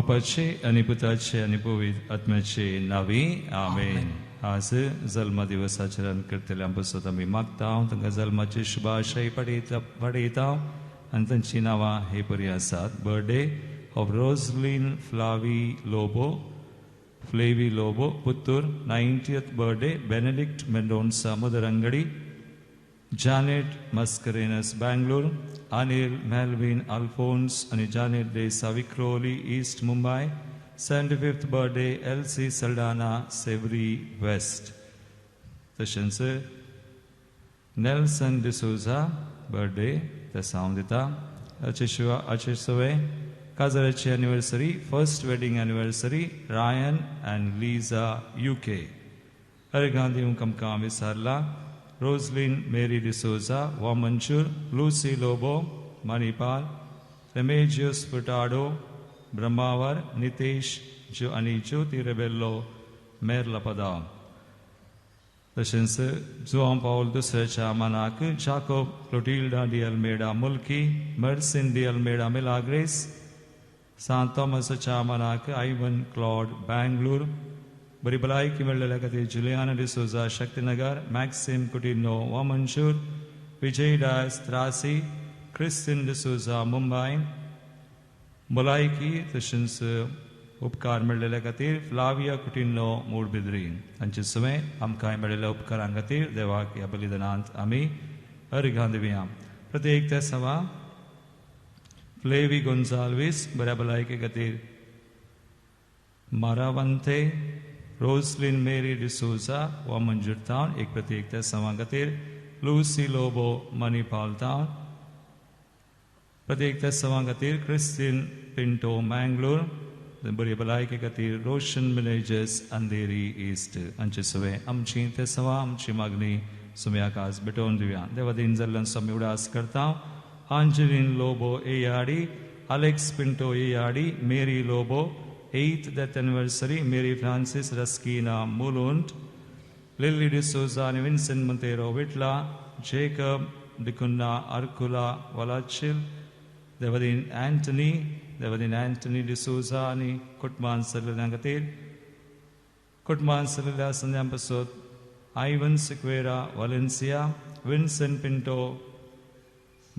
बापाचे आनी पुताचे आनी पवित्र आत्म्याचे नांवी आमेन. आज जल्म दिवस आचरण करतल्या पासत आमी मागता. तांकां जल्माची शुभाशय पाडयता आनी तांचीं नांवां हे परी आसात. Birthday of Roslin Flavi Lobo, Flavi Lobo, Puttur. 90th birthday Benedict Mendonca, Mudarangadi. Janet Mascarenhas, Bangalore. Anil Melvin Alphonse आनी Janet D'Sa, Vikhroli East, Mumbai. 75th birthday Elsie Saldanha, Sewri West. तशेंच नेल्सन डिसोजा बर्थडे तेसांव दिता. हाचे शिवाय हाचे सवे काजाराची anniversary, first wedding anniversary Ryan and Liza, UK. अर्घां दिवंक आमकां विसरला Roslin Mary D'Souza, Vamanjoor. Lucy Lobo, Manipal. Remigius Furtado, Brahmavar. Nitesh ज्यो आनी ज्योती रेबेल्लो, मेरलापदा. तशेंच जुआंव पावल दुसऱ्याच्या मानाक Jacob Clotilda de Almeida, Mulki. Mercin de Almeida, Milagres. सांत थॉमसाच्या मानाक आयवन क्लॉड, बँगलोर. बरी भलायकी मेळ्ळेल्या खातीर जुलियाना डिसोजा, शक्तीनगर. मॅक्सिम कुटिनो, वामनशूर. विजय डास, त्रासी. क्रिस्टिन डिसोजा, मुंबय. भलायकी तशेंच उपकार मेळ्ळेल्या खातीर फ्लाविया कुटिनो, मूडबिद्री. हांचे सवें आमकां मेळिल्ल्या उपकारां खातीर देवाक ह्या बलिदानांत आमी अर्घां दिवया. प्रत्येक त्या सवा फ्लेवी गोन्साल्वीस बऱ्या भलायके खातीर मारावंते. रोजलिन मेरी डिसोजा, वामंजूर टावन, एक प्रत्येक त्या सवां खातीर लुसी लोबो, मणिपाल टावन. प्रत्येक त्या सवां खातीर क्रिस्टीन पिंटो, मँगलोर. बरी भलायके खातीर रोशन मिनेजस, अंधेरी ईस्ट. हांचे सवें आमची ते सवा आमची मागणी सुम्याक आज भेटोवन दिवया. देवादीन जाल्ल्यान स्वामी उडास करता. Angeline Lobo, Eyadi. Alex Pinto, Eyadi. Mary Lobo, 8th death anniversary. Mary Francis Rasquinha, Mulund. Lily D'Souza आनी विन्सेंट मंतेरो, विटला. जेकब डिकुन्ना, अर्कुला, वलाचिल. देवदीन अँटनी, देवदीन अँटनी डिसोजा आनी कुटुंबान सरलेल्या खातीर कुटुंबान सरलेल्या संध्या पासत Ivan Sequeira, Valencia. Vincent Pinto,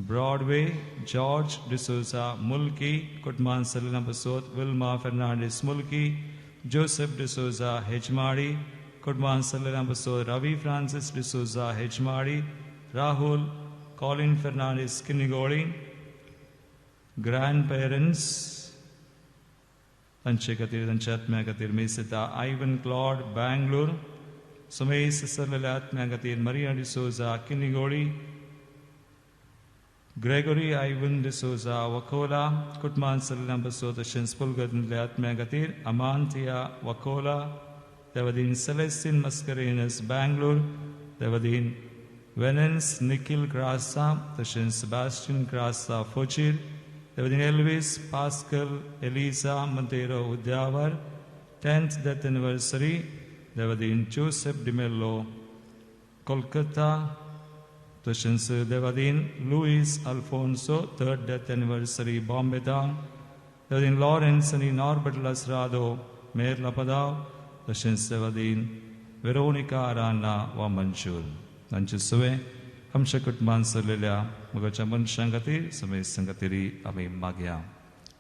Broadway. George D'Souza, Mulki. कुटुंबान सरलेल्या पासत विल्मा फेर्नांडीस, मुल्की. जोसेफ डिसोजा, हेजमाडी. कुटुंबान सरलेल्या पासत रवी फ्रांसीस डिसोजा, हेजमाडी. राहुल कॉलिन फेर्नांडीस, किनिगोळी. ग्रँड पेरंट्स तांचे खातीर तांच्या आत्म्या खातीर मीस दिता. आयवन क्लॉड, बँगलोर. सुमेस सरलेल्या आत्म्या खातीर Maria D'Souza, Kinnigoli. Gregory Ivan D'Souza, Vakola. कुटुंबान सरलेल्या पासत तशेंच पुलगतल्या आत्म्या खातीर अमांतिया, वकोला. देवदीन सेलेस्टीन मस्करेनस, बँगलोर. देवदीन वेनन्स निखिल क्रासा तशेंच सेबास्टियन क्रासा, फोचीर. देवदीन Elvis Pascal Eliza Monteiro, Udyavar. 10th death anniversary देवदीन Joseph D'Mello, Kolkata. तशेंच देवादीन Luis Alphonso, 3rd death anniversary, Bombay town. देवादीन Lawrence आनी नॉर्बर्ट लसरादो, मेरलापदाव. तशेंच देवादीन वेरोनिका अराना, वामनशूर. तांचे सवें आमच्या कुटुंबान सरलेल्या मोगाच्या मनशां खातीर समेस्तां खातीर आमी मागया.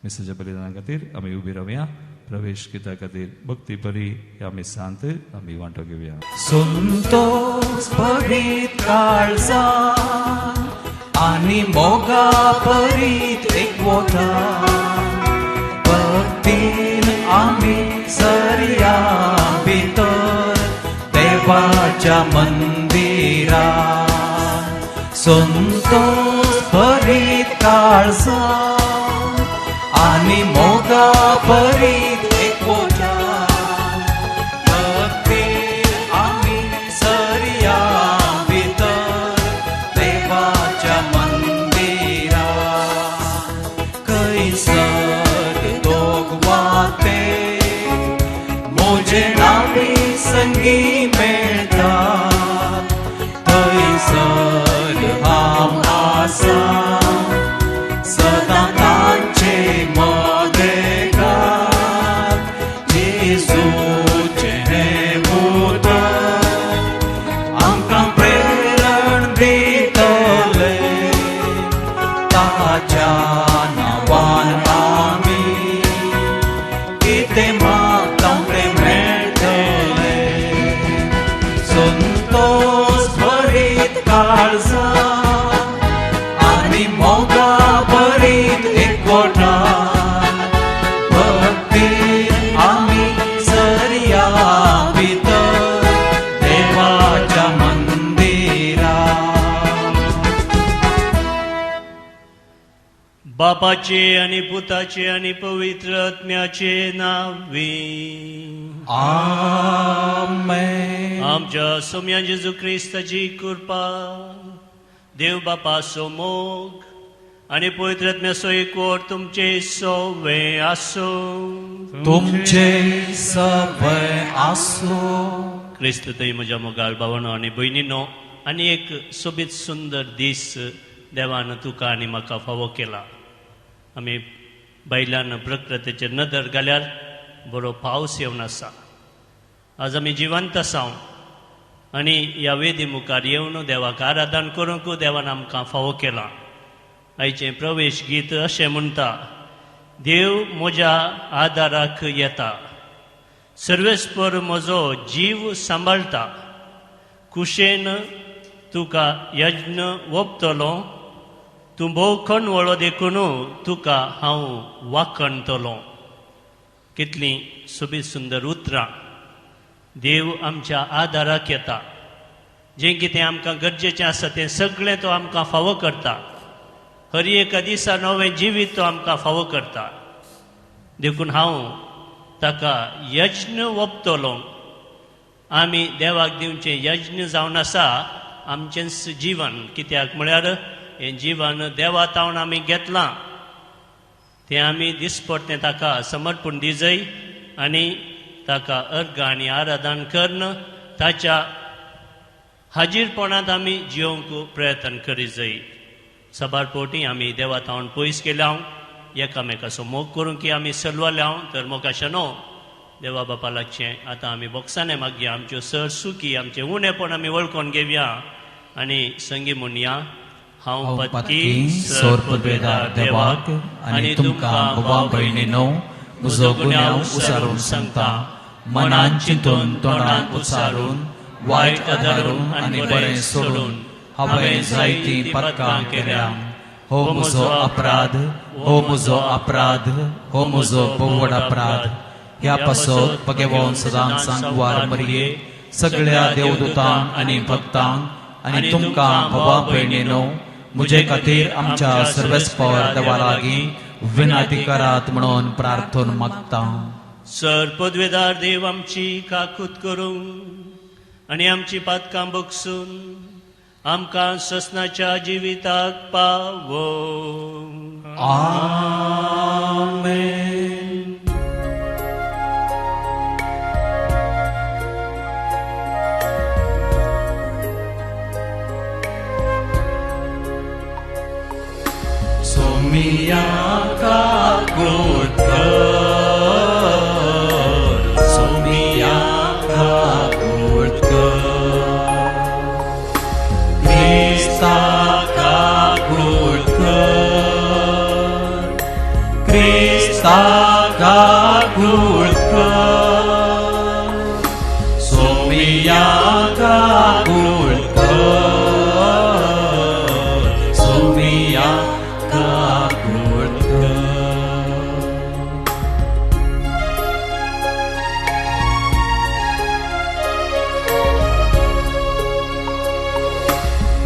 मिसाच्या बलिदाना खातीर आमी उबी रावया. प्रवेश कित्या खातीर भक्ती परी ह्या मिसांत आमी वांटो घेवया. संतोष भरीत काळजान आनी मोगा भरीत एकवटा भक्तीन आमी सरया भितर देवाच्या मंदिरा. संतोष भरीत काळजान आनी मोगा भरीत एकवटा भक्तीन आमी सरया भितर देवाच्या मंदिरा. खंयसर दोग वाते म्हजे नावी संगी मेळटा थंयसर हांव आसा सदां तांचे मदेगा. कितें मागता तें मेळटलें. संतोष भरीत काळजां आनी मोगा भरीत एकवटान भक्तीन आमी सरया भितर देवाच्या मंदिरा. बापाचे आनी पुताचे आनी पवित्र आत्म्याचे नांवे. आमेन. आमच्या सोम्या जेजू क्रिस्ताची कृपा, देव बापाचो मोग आनी पवित्र आत्म्याचो एकवट तुमचे सवे आसूं. तुमचे सवय आसूं. क्रिस्त थंय म्हज्या मोगाळ भावानो आनी भयणीनो, आनी एक सोबीत सुंदर दीस देवान तुका आनी म्हाका फावो केला. आमी बायल्यान प्रकृतीचेर नदर घाल्यार बरो पावस येवन आसा. आज आमी जिवंत आसा आनी ह्या वेदी मुखार येवन देवाक आराधन करूंक देवान आमकां फावो केला. आयचें प्रवेश गीत अशें म्हणटा, देव म्हज्या आदाराक येता, सर्वेस्पर म्हजो जीव सांबाळटा, कुशेन तुका यज्ञ ओंपतलो, तूं भोव खणवळो देखून तुका हांव वाखणतलो. कितलीं सोबीत सुंदर उतरां. देव आमच्या आदाराक येता. जें कितें आमकां गरजेचें आसा तें सगळें तो आमकां फावो करता. हर एका दिसा नवें जिवीत तो आमकां फावो करता. देखून हांव ताका यज्ञ ओंपतलो. आमी देवाक दिवचें यज्ञ जावन आसा आमचेंच जीवन. कित्याक म्हळ्यार हें जीवन देवा तावन आमी घेतलां, तें आमी दिसपट्टें ताका समर्पण दिजय आनी ताका अर्घ आनी आराधन करून ताच्या हाजीरपणांत आमी जियोवंक प्रयत्न करी जाय. साबार फावटी आमी देवा तावन पयस गेल्या, एकामेकाचो मोग करूंक की आमी सलवल्या, तर मोगाशें न्हू देवा बापा लागचें. आतां आमी बोक्साने मागया, आमच्यो सर सुकी आमचें उणेपण आमी वळखून घेवया आनी संगी म्हणया, हांव पत्की सोर पुर्वेदार देवाक आनी तुमकां भावा भयणीनो म्हजो गुन्यांव उसारून सांगता. मनान चिंतून, तोंडान उच्चारून, वायट आदारून आनी बरें सोडून हांवें जायतीं पातकां केल्या. हो म्हजो अपराध, हो म्हजो अपराध, हो म्हजो भोव अपराध. ह्या पासत भगेवन सदांच सांगवार मरये, सगळ्या देवदूतांक आनी भक्तांक आनी तुमकां भावा भयणीनो म्हजे खातीर आमच्या सर्वेस्पर देवा लागीं विनंती करात म्हणून प्रार्थना मागता. सर पदवेदार देव आमची काकूत करूं आनी आमची पातकां बगसून आमकां ससनाच्या जिविताक पावो. आमेन. सोमिया काकूत कर, सोमिया काकूत कर, क्रिस्ता काकूत कर, क्रिस्ता काकूत कर, सोमिया काकूत कर, सोमिया काकूत कर.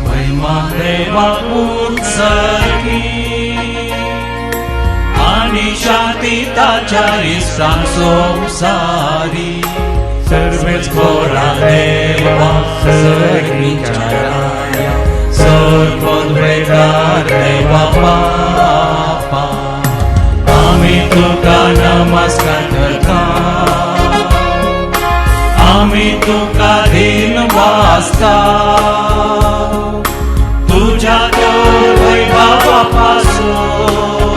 महिमा देवा उंचकी आनी शांती ताच्या इश्टांक संवसारी. सर्वेच गोरा देवा सगळींच्या राया, सर्वद्वेदार देवा बापा, आमी तुका नमस्कार करता, आमी तुका दिन वाचता, तुझ्या वैभवा पासून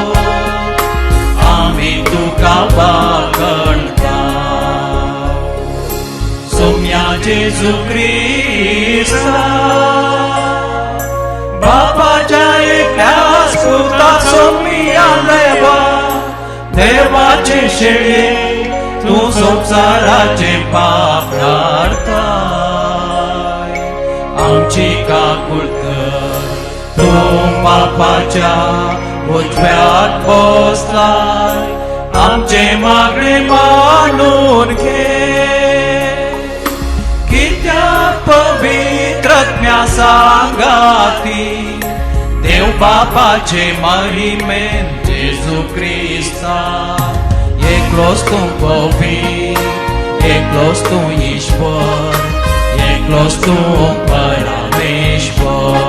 आमी तुका वागणता. सोम्या जेजू क्रिस्ता बापाच्या एकल्या पुता सोम्या देवा, देवाचे शेळये तूं संवसाराचें पाप धाडताय, आमची काकूळ कर. तूं पापाच्या उजव्याक बसलाय, आमचें मागणें मानून घे. कित्याक पवित्रज्ञा सांगाती देव बापाचे महिमेन जेजू क्रिस्ता, एकलोच तूं पवित्र, एकलोच तूं ईश्वर, एकलोच तूं परमेश्वर.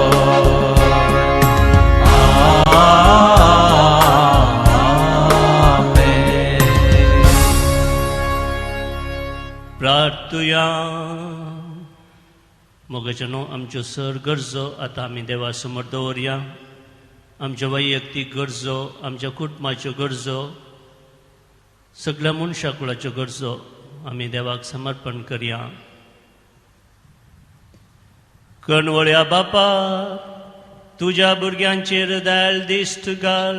आमेन. प्रार्थुया. मोगाच्यानो, आमच्यो सर गरजो आतां आमी देवा समोर दवरया. आमच्यो वैयक्तीक गरजो, आमच्या कुटुंबाच्यो गरजो, सगळ्या मनशा कुळाच्यो गरजो आमी देवाक समर्पण करया. कणवळ्या बापा, तुज्या भुरग्यांचेर दयाल दिश्ट घाल.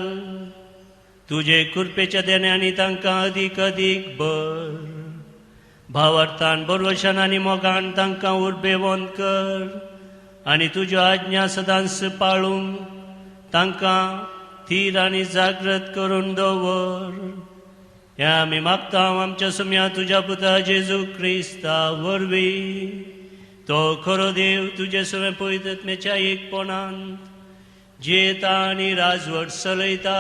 तुजे कृपेच्या देण्यांनी तांकां अदीक अदीक बर. भावार्थान, बरवशान आनी मोगान तांकां उर्बेवंत कर आनी तुज्यो आज्ञा सदांच पाळूंक तांकां थीर आनी जागृत करून दवर. ह्या आमी मागता आमच्या सुम्या तुज्या पुता जेजू क्रिस्ता वरवीं. तो खरो देव तुजे सवें पवित्रत्म्याच्या एकपणांत जियेता आनी राजवट चलयता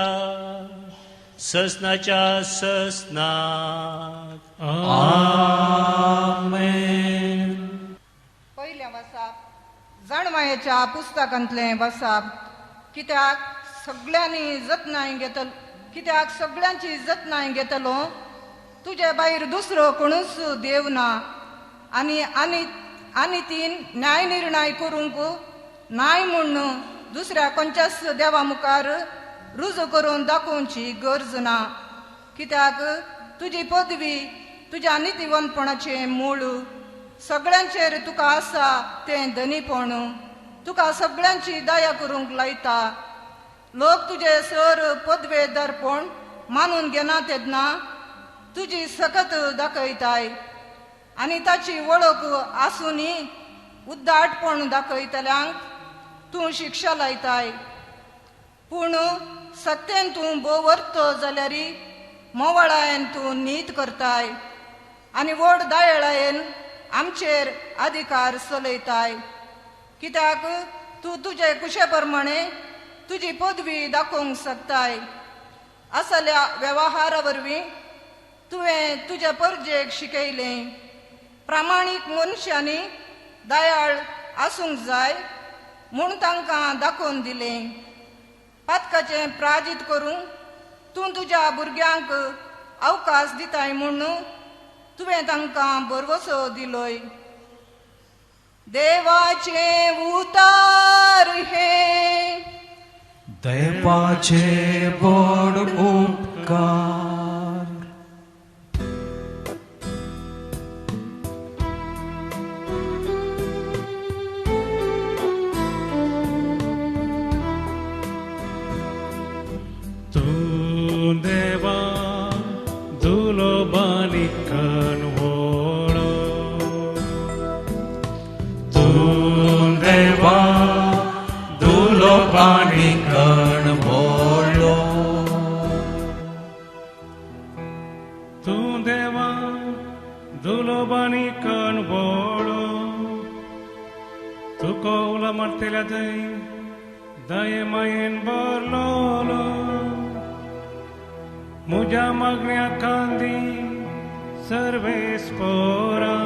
ससनाच्या ससनाक. आमेन. पयलें वसाप जाणवायेच्या पुस्तकांतलें वसाप. कित्याक सगळ्यांनी जतनाय घेतल, कित्याक सगळ्यांची जतनाय घेतलो तुजे भायर दुसरो कोणूच देव ना, आनी आनी आनी तीन न्याय निर्णय करूंक नाय म्हूण दुसऱ्या खंयच्याच देवा मुखार रुजू करून दाखोवची गरज ना. कित्याक तुजी पदवी तुज्या नितीवंतपणाचें मूळ, सगळ्यांचेर तुका आसा तें धनीपण तुका सगळ्यांची दया करूंक लायता. लोक तुजे सर पदवेदारपण मानून घेना तेन्ना तुजी सकत दाखयताय आनी ताची वळख आसूनय उद्दाटपण दाखयतल्यांक तूं शिक्षा लायताय. पूण सत्तेन तूं भोव जाल्यार मोवाळायेन तूं नीत करताय आनी व्हड दयाळायेन आमचेर अधिकार चलयताय. कित्याक तूं तुजे कुशे प्रमाणे तुजी पदवी दाखोवंक शकताय. असल्या वेव्हारा वरवीं तुवें तुज्या परजेक शिकयलें. प्रामाणीक मनशांनी दयाळ आसूंक जाय म्हूण तांकां दाखोवन दिलें. पातकाचें प्राजीत करूंक तूं तुज्या भुरग्यांक अवकाश दिताय म्हूण तुवें तांकां भरवसो दिलोय. देवाचें उतार हें, देवाचे व्हड उपकार. तूं देवा दुलो बालिकन वळो, तूं देवा दुलो बालिकन वळो, तूं देवा दुलो बालिकन वळो, तुका उलो मारतल्या थंय दये मायेन भरलोलो. म्हज्या मागण्या कांदी सर्वेस्पोरा,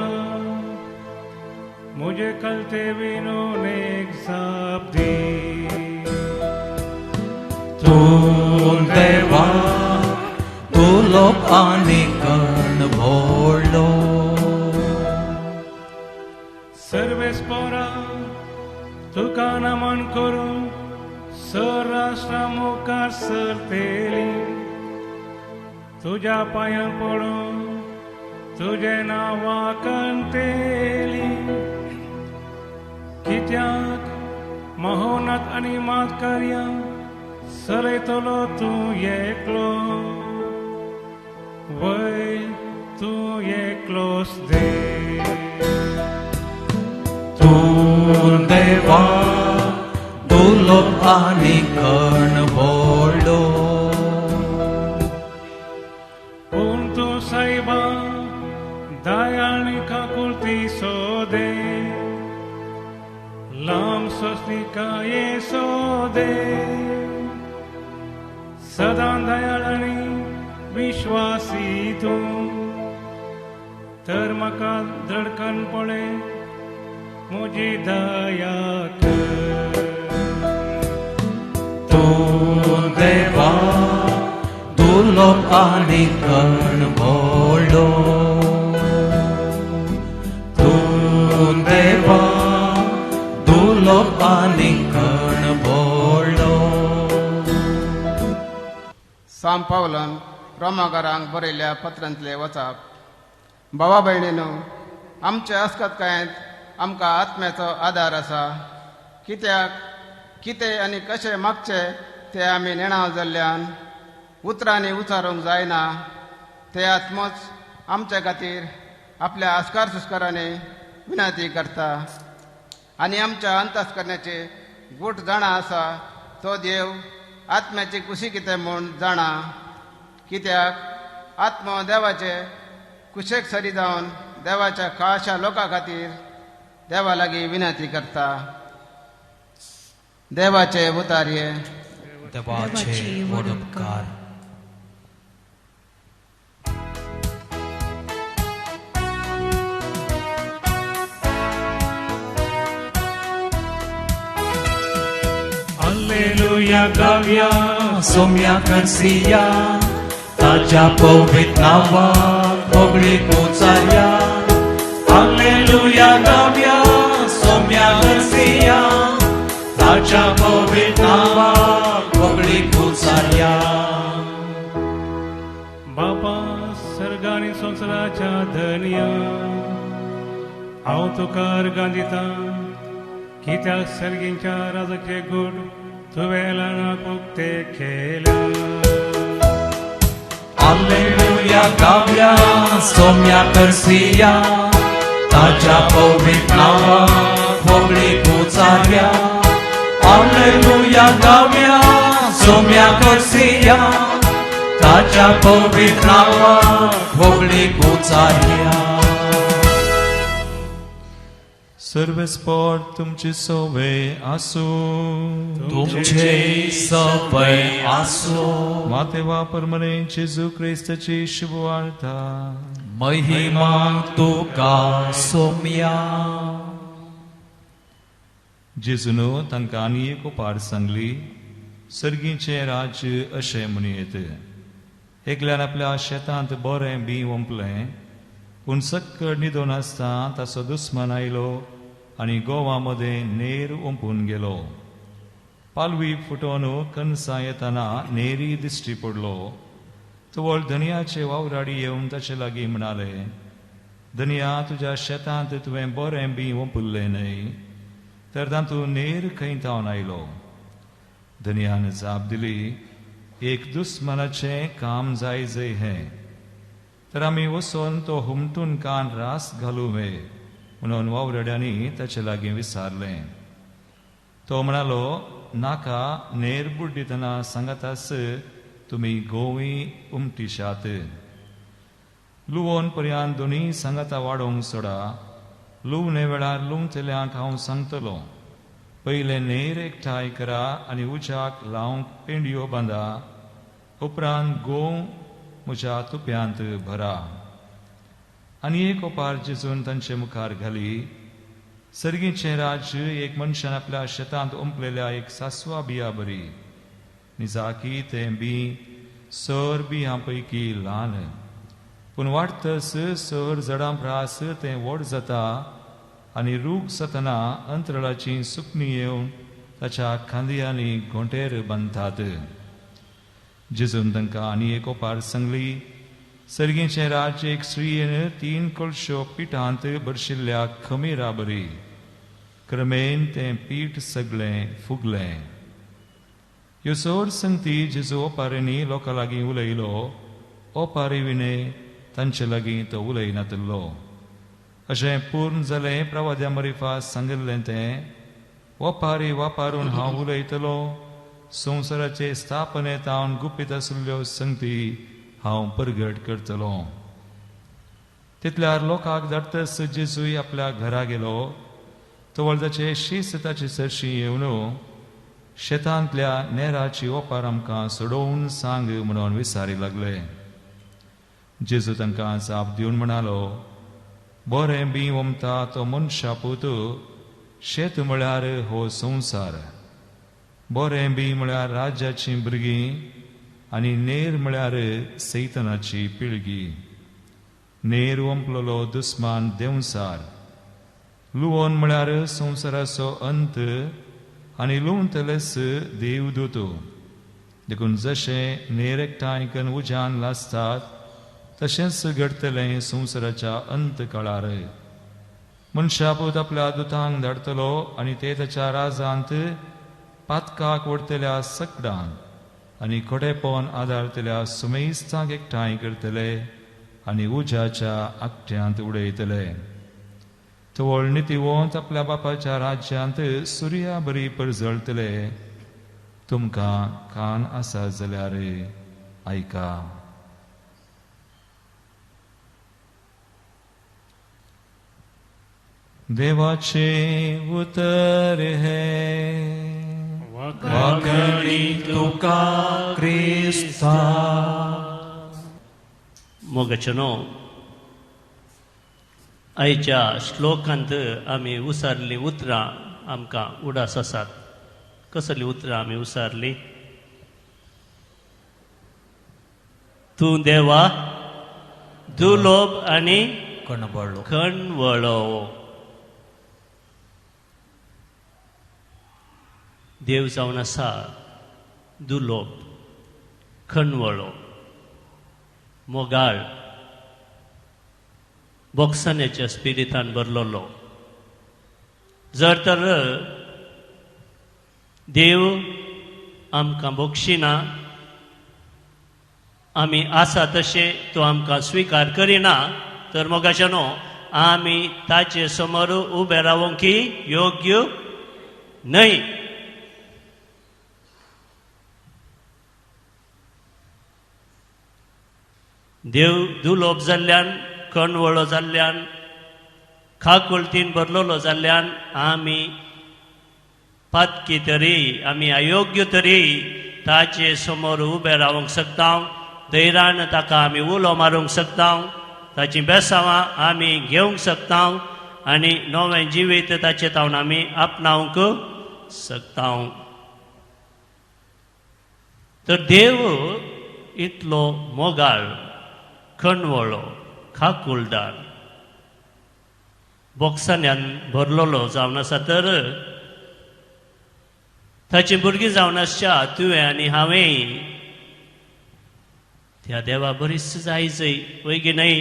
म्हजे कलते विनोनेक जाप दी. तूं देवा दुलो आनी कण व्हडलो, सर्वेस्पोरा तुका नमन करूं सर राष्ट्रा मुखार सरतेली. तुज्या पांयां पडूं तुजें नांव वाकणतेली. कित्याक महोनाथ आनी मात कार्यां चलयतलो तूं एकलो, वय तूं एकलोच दे. तूं देवा दुर्लभ आनी कण व्हडलो. पूण तूं सायबा दया आनी काकुळटी सोदे, लांब सोंसणिकाये सोदे, सदां दयाळ आनी विश्वासी तूं. तर म्हाका दडकन पळय म्हजी दया कर. तूं देवा दुर्लभ आनी कण व्हडलो. तूं देवा दुर्लभ आनी कण व्हडलो. साम पावलान रोमाकारांक बरयल्ल्या पत्रांतले वचाप. भावा भयणीनो, आमचे अस्कतकायेंत आमकां आत्म्याचो आदार आसा. कित्याक कितें आनी कशें मागचें तें आमी नेणाव जाल्ल्यान उतरांनी उचारूंक जायना. ते आत्मोच आमच्या खातीर आपल्या आस्कार सुस्कारांनी विनंती करता आनी आमच्या अंतस्करणाचे गूट जाणा आसा तो देव आत्म्याची कुशी कितें म्हूण जाणा. कित्याक आत्मो देवाचे कुशेक सरी जावन देवाच्या खाशा लोकां खातीर देवा लागीं विनंती करता. देवाचे उतारये. देवाचे व्हड उपकार. Alleluia गावया सोम्या करसिया, ताच्या पवित्र नांवाक होगळी कोचारया. Alleluia गावया सोम्या करसिया, ताच्या पवित्र नांवाक होगळी कोचारया. बापा सर्गानी संवसाराच्या धनया, हांव तुका अर्गां दितां कित्याक सर्गींच्या राजाचे गूट तुवें ल्हानाक उक्ते केल्या. Alleluia गावया सोम्या करसिया, ताच्या पवित्र नांवाक होगळी कोचारया. Alleluia गावया सोम्या करसिया, ताच्या पवित्र नांवाक होगळी कोचारया. सर्वेस्पोर तुमची सोवे आसूं. तुमचे सवय आसूं. मातेवा परमने जेजू क्रिस्ताची शुभवार्ता. महिमा तुका सोम्या. जेजून तांकां आनी एक उपहार सांगली, सर्गीचें राज्य अशें म्हणयेत. एकल्यान आपल्या शेतांत बरें बीं ओंपलें, पूण सक्कड न्हिदून आसता ताचो दुस्मान आयलो आनी गोवा मदें नेर ओंपून गेलो. पालवी फुटोवन कणसां येतना नेरी दिश्टी पडलो. तवळ धनयाचे वावराडी येवन ताचे लागीं म्हणाले, धनया, तुज्या शेतांत तुवें बरें बीं ओंपुल्लें न्हय, तर तातूंत नेर खंय थावन आयलो? धनयान जाप दिली, एक दुस्मानाचें काम जाय जय हें, तर आमी वचोन तो हुमटून कान रास घालूं वे म्हणून वावराड्यांनी ताचे लागीं विचारलें. तो म्हणालो, नाका, नेर बुड्डितना सांगातास तुमी गोवी उमटिशात. लुवोन पर्यंत दोनूय सांगाता वाडोवंक सोडा. लुवणे वेळार लुवतल्यांक हांव सांगतलो, पयलें नेर एकठांय करा आनी उज्याक लावंक पेंडयो बांदा, उपरांत गोव म्हज्या तुप्यांत भरा. आनी एक ओपार जेजून तांचे मुखार घाली, सर्गीचें राज्य एक मनशान आपल्या शेतांत ओंपलेल्या एक सासवा बिया बरी. निजाकी तें बी सर बियां पैकी ल्हान, पूण वाडटस सर जडां प्रास तें व्हड जाता आनी रूख जातना अंतराळाची सुकणी येवन ताच्या खांदयांनी घोंटेर बांदतात. जेजून तांकां आनी एक ओपार सांगली, सर्गीचें राज्य एक स्त्रियेन 3 कळश्यो पिठांत भरशिल्ल्या खमीरा बरी. क्रमेन तें पीठ सगळें फुगलें. ह्यो चड संगती जेजू ओपारींनी लोकां लागीं उलयलो. ओपारी विणे तांचे लागीं तो उलयनातलो. अशें पूर्ण जालें प्रवाद्या मरिफा सांगिल्लें तें, वपारी वापरून हांव उलयतलो, संवसाराचे स्थापनेंत हांव गुपीत आशिल्ल्यो संगती हांव परगट करतलो. तितल्यार लोकांक धाडटच जेजूय आपल्या घरा गेलो. तवळ ताचे शीस ताचे सरशी येवन शेतांतल्या नेराची ओपार आमकां सोडोवन सांग म्हणून विचारी लागले. जेजू तांकां जाप दिवन म्हणालो, बरें बी ओमता तो मनशा पूत, शेत म्हळ्यार हो संवसार, बरें बी म्हळ्यार राज्याची भुरगीं आनी नेर म्हळ्यार सैतनाची पिळगी. नेर ओंपलोलो दुस्मान देंवसार, लुवोन म्हळ्यार संवसाराचो अंत आनी लुवतलेच देवदूत. देखून जशें नेर एकठांय करून उज्यान लासतात तशेंच घडटलें संवसाराच्या अंत काळार. मनशापूत आपल्या दुतांक धाडटलो आनी ते ताच्या राजांत पातकाक वडटल्या सकडांक आनी खोटेपण आदारतल्या सुमेस्तांक एकठांय करतले आनी उज्याच्या आकट्यांत उडयतले. तवळ नितीवंत आपल्या बापाच्या राज्यांत सुर्या बरी परजळटले. तुमकां कान आसा जाल्यार आयका. देवाचें उतर हें. वाखणी तुका क्रिस्ता. मोगाचेनो, आयच्या श्लोकांत आमी उसारलीं उतरां आमकां उडास आसात. कसलीं उतरां आमी उसारलीं? तूं देवा दुलोब आनी कणवळो. कणवळो. देव जावन आसा दुलोब, खणवळो, मोगाळ, बोक्साण्याच्या स्पिरितान भरलेलो. जर तर देव आमकां बोक्षिना, आमी आसा तशें तो आमकां स्विकार करिना, तर मोगाच्यानो आमी ताचे समोर उबे रावंक योग्य न्हय. देव दुलोब जाल्ल्यान, कणवळो जाल्ल्यान, खाकुलतीन भरलेलो जाल्ल्यान आमी पातकी तरी, आमी अयोग्य तरी ताचे समोर उबे रावंक शकता. धैर्यान ताका आमी उलो मारूंक शकता, ताची बेसांवां आमी घेवंक शकता आनी नवें जिवीत ताचे तावन आमी आपणावंक शकता. तर देव इतलो मोगाळ, कणवळो, खाकुलदार, बोक्साण्यान भरलेलो जावन आसा. तर ताची भुरगीं जावन आसच्या तुवें आनी हांवें त्या देवा बरीच जाय जय. वय की न्हय?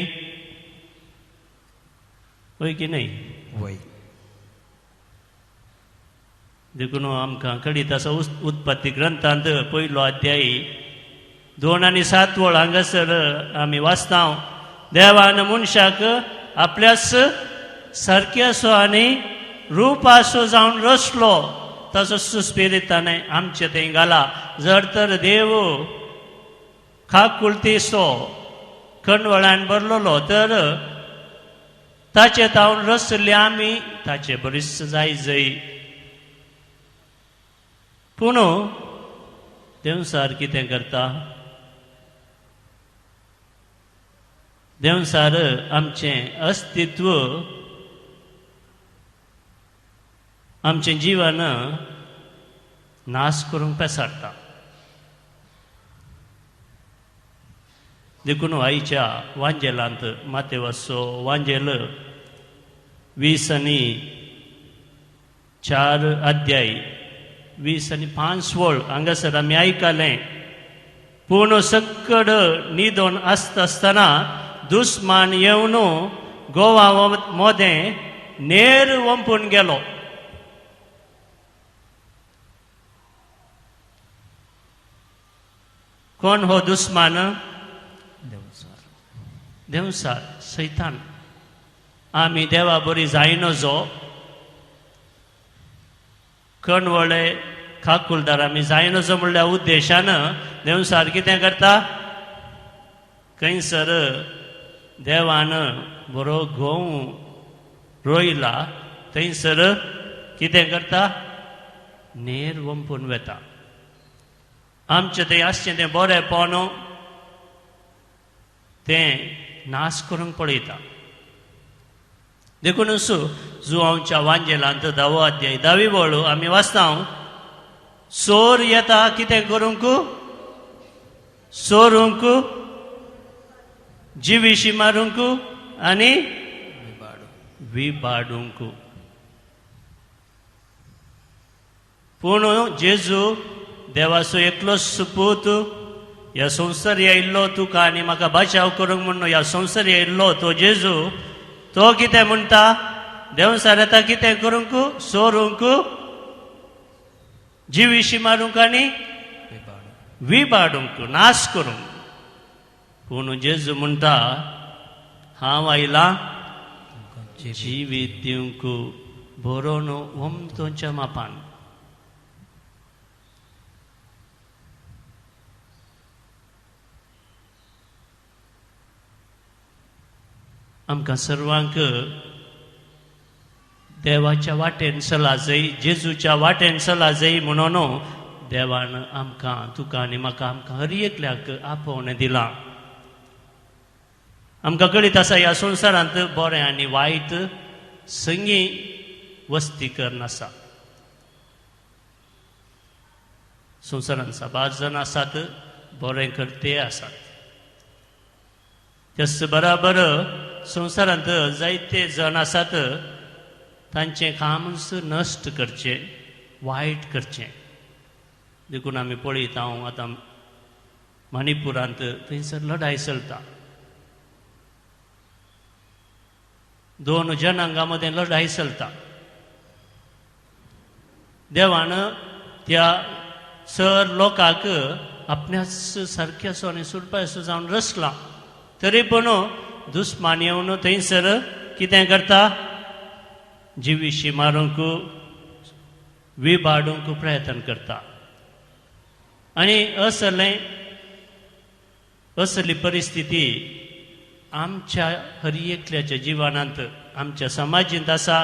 वय की न्हय? वय. देखून आमकां कळीत आसा उत्पत्ती ग्रंथांत पयलो अध्याय 2 आनी 7 वळ हांगासर आमी वाचता, देवान मनशाक आपल्याच सारक्यासो आनी रुपासो जावन रचलो, तसो सुस्पिरितान आमचे थंय घाला. जर तर देव खाकुलतीसो कणवळान भरलेलो तर ताचे तावन रचले आमी ताचे बरीच जाय जय. पूण देवसार कितें करता? देवसार आमचें अस्तित्व, आमचें जिवन नाश करूंक पेसाडटा. देखून आयच्या वांजेलांत मातेवाचो वांजेल 20 आनी 4 अध्याय 20 आनी 5 वळ हांगासर आमी आयकलें, पूण सक्कड निदोन आसता आसतना दुस्मान येवन गोवा मोदें नेर वंपून गेलो. कोण हो दुस्मान? देवसार. देवसार सैतान आमी देवा बरी जायनजो कणवळे काकुलदार आमी जायनजो म्हणल्या उद्देशान देवसार कितें करता खंयसर देवान बरो गंव रोयला थंयसर कितें करता नेर वंपून वेता. आमचें थंय आसचें तें बरेंपण तें नाश करूंक पळयता. देखूनच जुवांवच्या वांजेलांत 10वो अध्याय 10वी वळ आमी वाचता चोर येता कितें करूंक चोरूंक जिविशी मारूंक आनी विबाडूंक. पूण जेजू देवाचो एकलो सुपूत ह्या संवसार आयिल्लो तुका आनी म्हाका बचाव करूंक म्हणून ह्या संवसार आयिल्लो तो जेजू तो कितें म्हणटा देवसार येता कितें करूंक चोरूंक जिविशी मारूंक आनी विबाडूंक नाश करूंक. पूण जेजू म्हणटा हांव आयलां जिवीत दिवंक बरोवन वमतोच्या मापान. आमकां सर्वांक देवाच्या वाटेन चला जाय जेजूच्या वाटेन चला जाय म्हणून देवान आमकां तुका आनी म्हाका आमकां हर एकल्याक आपोवणें दिलां. आमकां कळीत आसा ह्या संवसारांत बरें आनी वायट संगी वस्ती करून आसा. संवसारांत साबार जाण आसात बरें करते आसात त्याच बराबर संवसारांत जायते जाण आसात तांचें कामच नश्ट करचें वायट करचें. देखून आमी पळयता हांव आतां मणिपुरांत थंयसर लढाय चलता. 2 जनांगा मदें लढाय चलता. देवान त्या सर लोकांक आपल्याच सारक्याचो आनी सुरपाचो जावन रचला तरी पूण दुस्मान येवन थंयसर कितें करता जिविशी मारूंक विबाडूंक प्रयत्न करता. आनी असलें असली परिस्थिती आमच्या हर एकल्याच्या जिवनांत आमच्या समाजींत आसा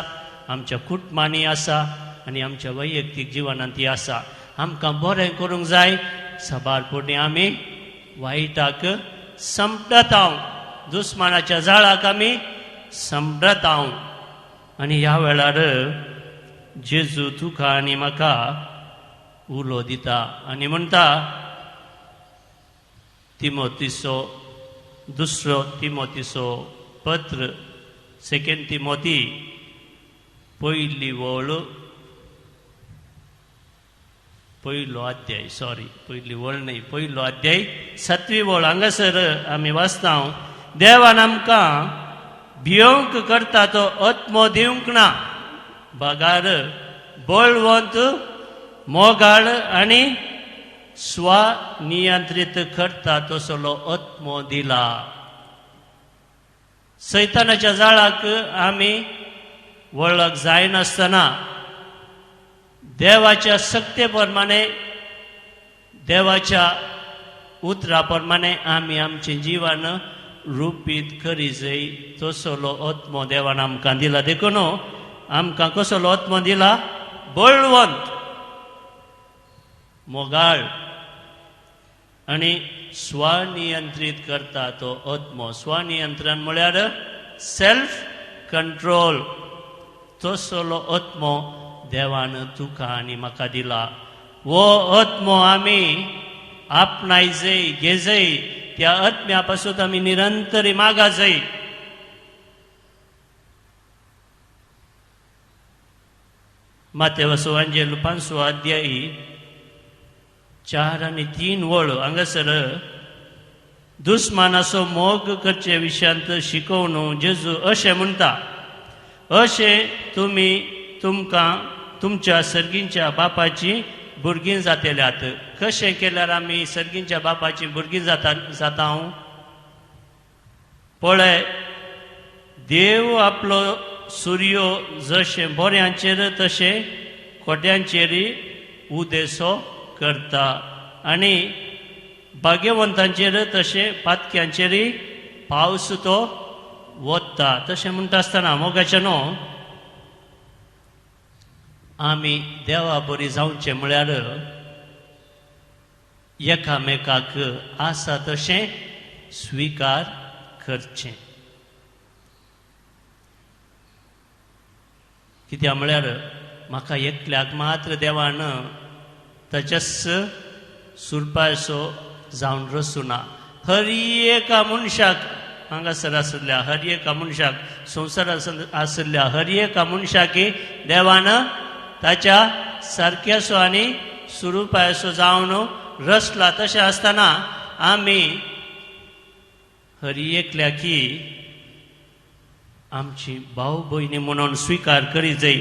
आमच्या कुटुंबांनी आसा आनी आमच्या वैयक्तीक जिवनांत ती आसा. आमकां बरें करूंक जाय साबार पुणी आमी वायटाक संपतात दुस्मानाच्या जाळाक आमी संपतात. आनी ह्या वेळार जेजू तुका आनी म्हाका उलो दिता आनी म्हणटा तिमोतीचो 2 तिमोतीचो पत्र 2 तिमोती 1 वळ 1 अध्याय सॉरी 1 वळ न्हय 1 अध्याय 7वी वळ हांगासर आमी वाचता देवान आमकां भियोंक करता तो आत्मो दिवंक ना बगार बळवंत मोगाळ आनी स्वनियंत्रीत करता तसलो आत्मो दिला. सैतानाच्या जाळाक आमी वळख जायनासतना देवाच्या शक्ते प्रमाणे देवाच्या उतरा प्रमाणे आमी आमचें जिवन रुपीत करी जाय तसलो आत्मो देवान आमकां दिला. देखून आमकां कसलो आत्मो दिला बळवंत मोगाळ आनी स्वनियंत्रीत करता तो आत्मो. स्वनियंत्रण म्हळ्यार सेल्फ कंट्रोल तसलो आत्मो देवान तुका आनी म्हाका दिला. वो आत्मो आमी आपणाय जाय घेजय त्या आत्म्या पासून आमी निरंतर मागा जाय. मातेवसो वांजेल 5 अध्याय 4 आनी 3 वळ हांगासर दुस्मानाचो मोग करचे विशयांत शिकोवन जेजू अशें म्हणटा अशें तुमी तुमकां तुमच्या सर्गींच्या बापाची भुरगीं जातल्यात. कशें केल्यार आमी सर्गींच्या बापाची भुरगीं जाता? पळय, देव आपलो सुर्यो जशें बऱ्यांचेर तशें खोट्यांचेरय उदेसो करता आनी भाग्यवंतांचेर तशें पातक्यांचेरय पावस तो वता. तशें म्हणटा आसतना मोगाचें न्हू, आमी देवा बरी जावचें म्हळ्यार एकामेकाक आसा तशें स्विकार करचें. कित्याक म्हळ्यार म्हाका एकल्याक मात्र देवान ताच्याच सुरपायसो जावन रसूना. हर एका मनशाक हांगासर आशिल्ल्या हर एका मनशाक, संवसारांत आशिल्ल्या हर एका मनशाक देवान ताच्या सारक्यासो आनी सुरुपायसो जावन रसला. तशें आसतना आमी हर एकल्याकी आमची भाव भयणी म्हणून स्विकार करी जाय.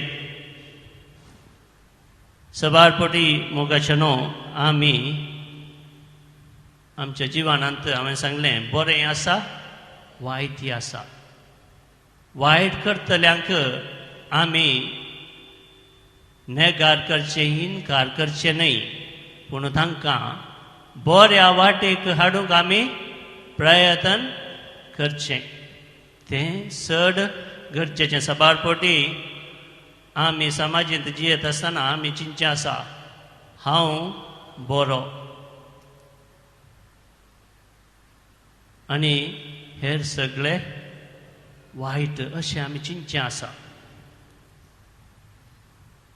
सबारपटी मोगाचे न्हू, आमी आमच्या जिवनांत हांवें सांगलें बरें आसा वायटय आसा. वायट करतल्यांक आमी नेगार करचें, इनकार करचें न्हय, पूण तांकां बऱ्या वाटेक हाडूंक आमी प्रयत्न करचें. तें चड गरजेचें. सबारपटी आमी समाजींत जियेत आसतना आमी चिंतचें आसा, हांव बरो आनी हेर सगळे वायट अशें आमी चिंतचें आसा.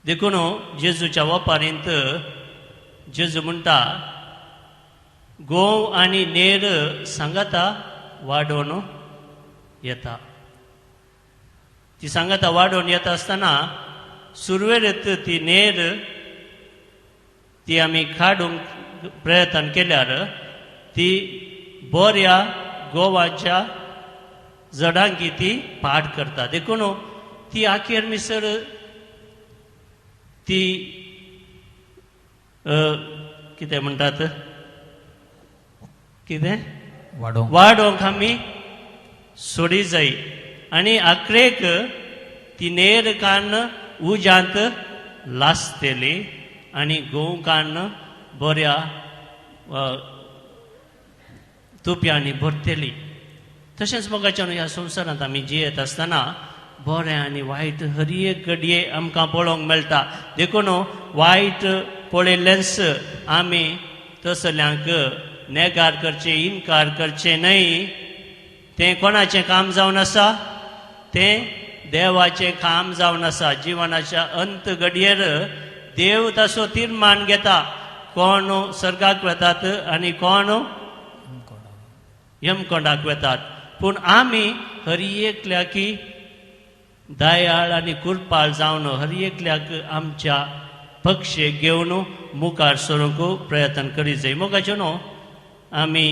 देखून जेजूच्या वपारींत जेजू म्हणटा, गोव आनी नेर सांगाता वाडोवन येता. ती सांगाता वाडोवन येता आसतना सुरवेर ती नेर ती आमी काडूंक प्रयत्न केल्यार ती बऱ्या गोवाच्या जडांकी ती पाड करता. देखून ती आखेर मिसर ती कितें म्हणटात, कितें वाडोवंक आमी सोडी जाय आनी आखरेक ती नेर कान्न उज्यांत लासतली आनी गोंव कान्न बऱ्या तुप्यांनी भरतली. तशेंच मोगाच्यान ह्या संवसारांत आमी जियेत आसतना बरें आनी वायट हर एक घडये आमकां पळोवंक मेळटा. देखून वायट पळयल्लेंच आमी तसल्यांक नेगार करचें, इनकार करचें न्हय. तें कोणाचें काम जावन आसा? तें देवाचें काम जावन आसा. जिवनाच्या अंत घडयेर देव ताचो तिर्मान घेता, कोण सर्गाक वेतात आनी कोण यमकोंडाक वेतात. पूण आमी हर एकल्याकी दयाळ आनी कुरपाळ जावन हर एकल्याक आमच्या पक्षेक घेवन मुखार सरूंक प्रयत्न करीत जाय. मोगाचें न्हू, आमी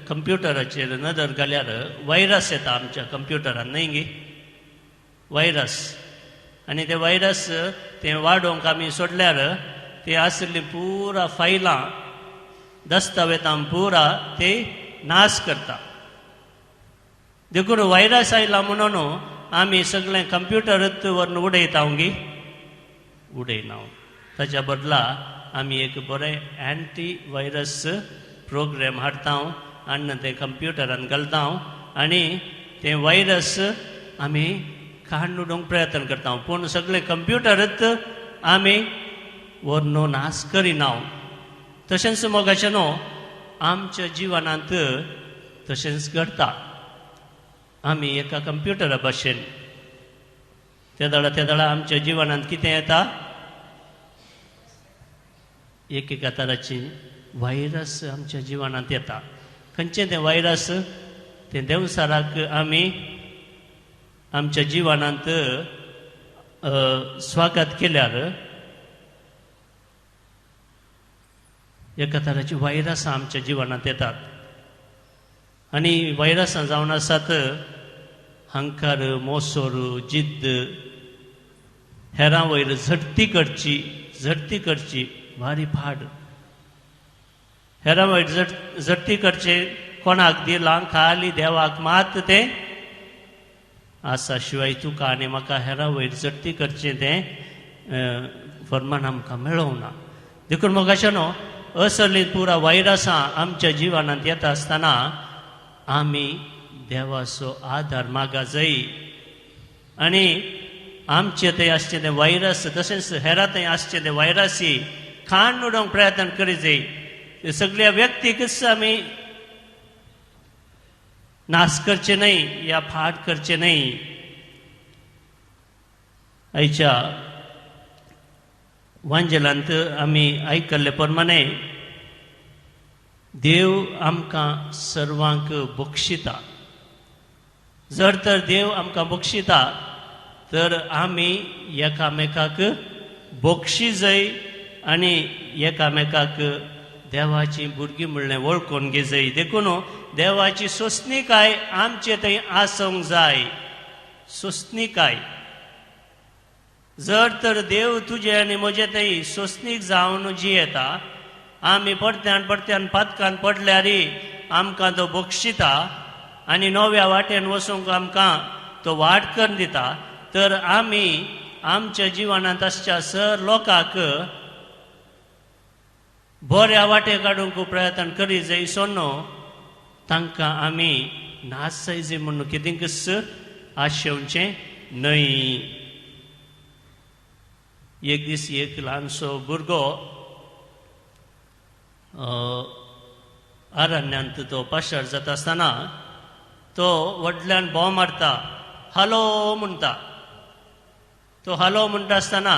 कंप्युटराचेर नदर घाल्यार व्हायरस येता आमच्या कंप्युटरान, न्हय गे? व्हायरस. आनी ते व्हायरस ते वाडोवंक आमी सोडल्यार ते आशिल्ली पुरा फायलां दस्तावेजां पुरा ते नाश करता. देखून व्हायरस आयला म्हणून आमी सगळें कंप्युटरूच व्हरून उडयता गी? उडयना. ताच्या बदला आमी एक बरें एंटी व्हायरस प्रोग्राम हाडटा आनी तें कंप्युटरान घालता आनी तें व्हायरस आमी काडून उडोवंक प्रयत्न करता. पूण सगळें कंप्युटरूच आमी व्हरून नाश करिना. तशेंच मोगाचें न्हू, आमच्या जिवनांत तशेंच घडटा. आमी एका कंप्युटरा भाशेन तेदळा तेदळा आमच्या जिवनांत कितें येता? एक एका तराची व्हायरस आमच्या जिवनांत येता. खंयचें तें व्हायरस? तें देवसाराक आमी आमच्या जिवनांत स्वागत केल्यार एका तराची व्हायरसां आमच्या जिवनांत येतात. आनी व्हायरसां जावन आसात हंकार, मोसोर, जिद्द, हेरां वयर झडती करची, झडती करची भारी फाड, हेरां वयर झडती करचे कोणाक दिलां खाली देवाक मात तें आसा. शिवाय तुका आनी म्हाका हेरा वयर चडती करचें तें फर्मान आमकां मेळोवंक ना. देखून मोगाचें न्हू असली पुरा वायरसां आमच्या जिवनांत येता आसतना आमी देवाचो आदार मागा जाय आनी आमचे थंय आसचें तें वायरस तशेंच हेरा थंय आसचें तें वायरसी खाण उडोवंक प्रयत्न करी जाय. सगळ्या व्यक्तीकच आमी नाश करचे न्हय या फाट करचे न्हय. आयच्या वांजेलांत आमी आयकल्ले प्रमाणे देव आमकां सर्वांक बक्षिता. जर तर देव आमकां बक्षिता तर आमी एकामेकाक बक्षी जाय आनी एकामेकाक देवाची भुरगीं म्हणलें वळखून घेजय. देखून देवाची सोंसणीकाय आमचे थंय आसूंक जाय. सोंसणीकाय जर तर देव तुजे आनी म्हजे थंय सोंसणीक जावन जियेता, आमी परत्यान परत्यान पातकान पडल्यार आमकां तो बक्षिता आनी नव्या वाटेन वचूंक आमकां तो वाट करून दिता, तर आमी आमच्या जिवनांत आसच्या सर लोकांक बऱ्या वाटे काडूंक प्रयत्न करी जाय सोनो तांकां आमी नासाय जाय म्हणून कितेंकच आशेवचें न्हय. एक दीस एक ल्हानसो भुरगो अरण्यांत तो पाशार जाता आसतना तो व्हडल्यान भोंव मारता, हालो म्हणटा. तो हालो म्हणटा आसतना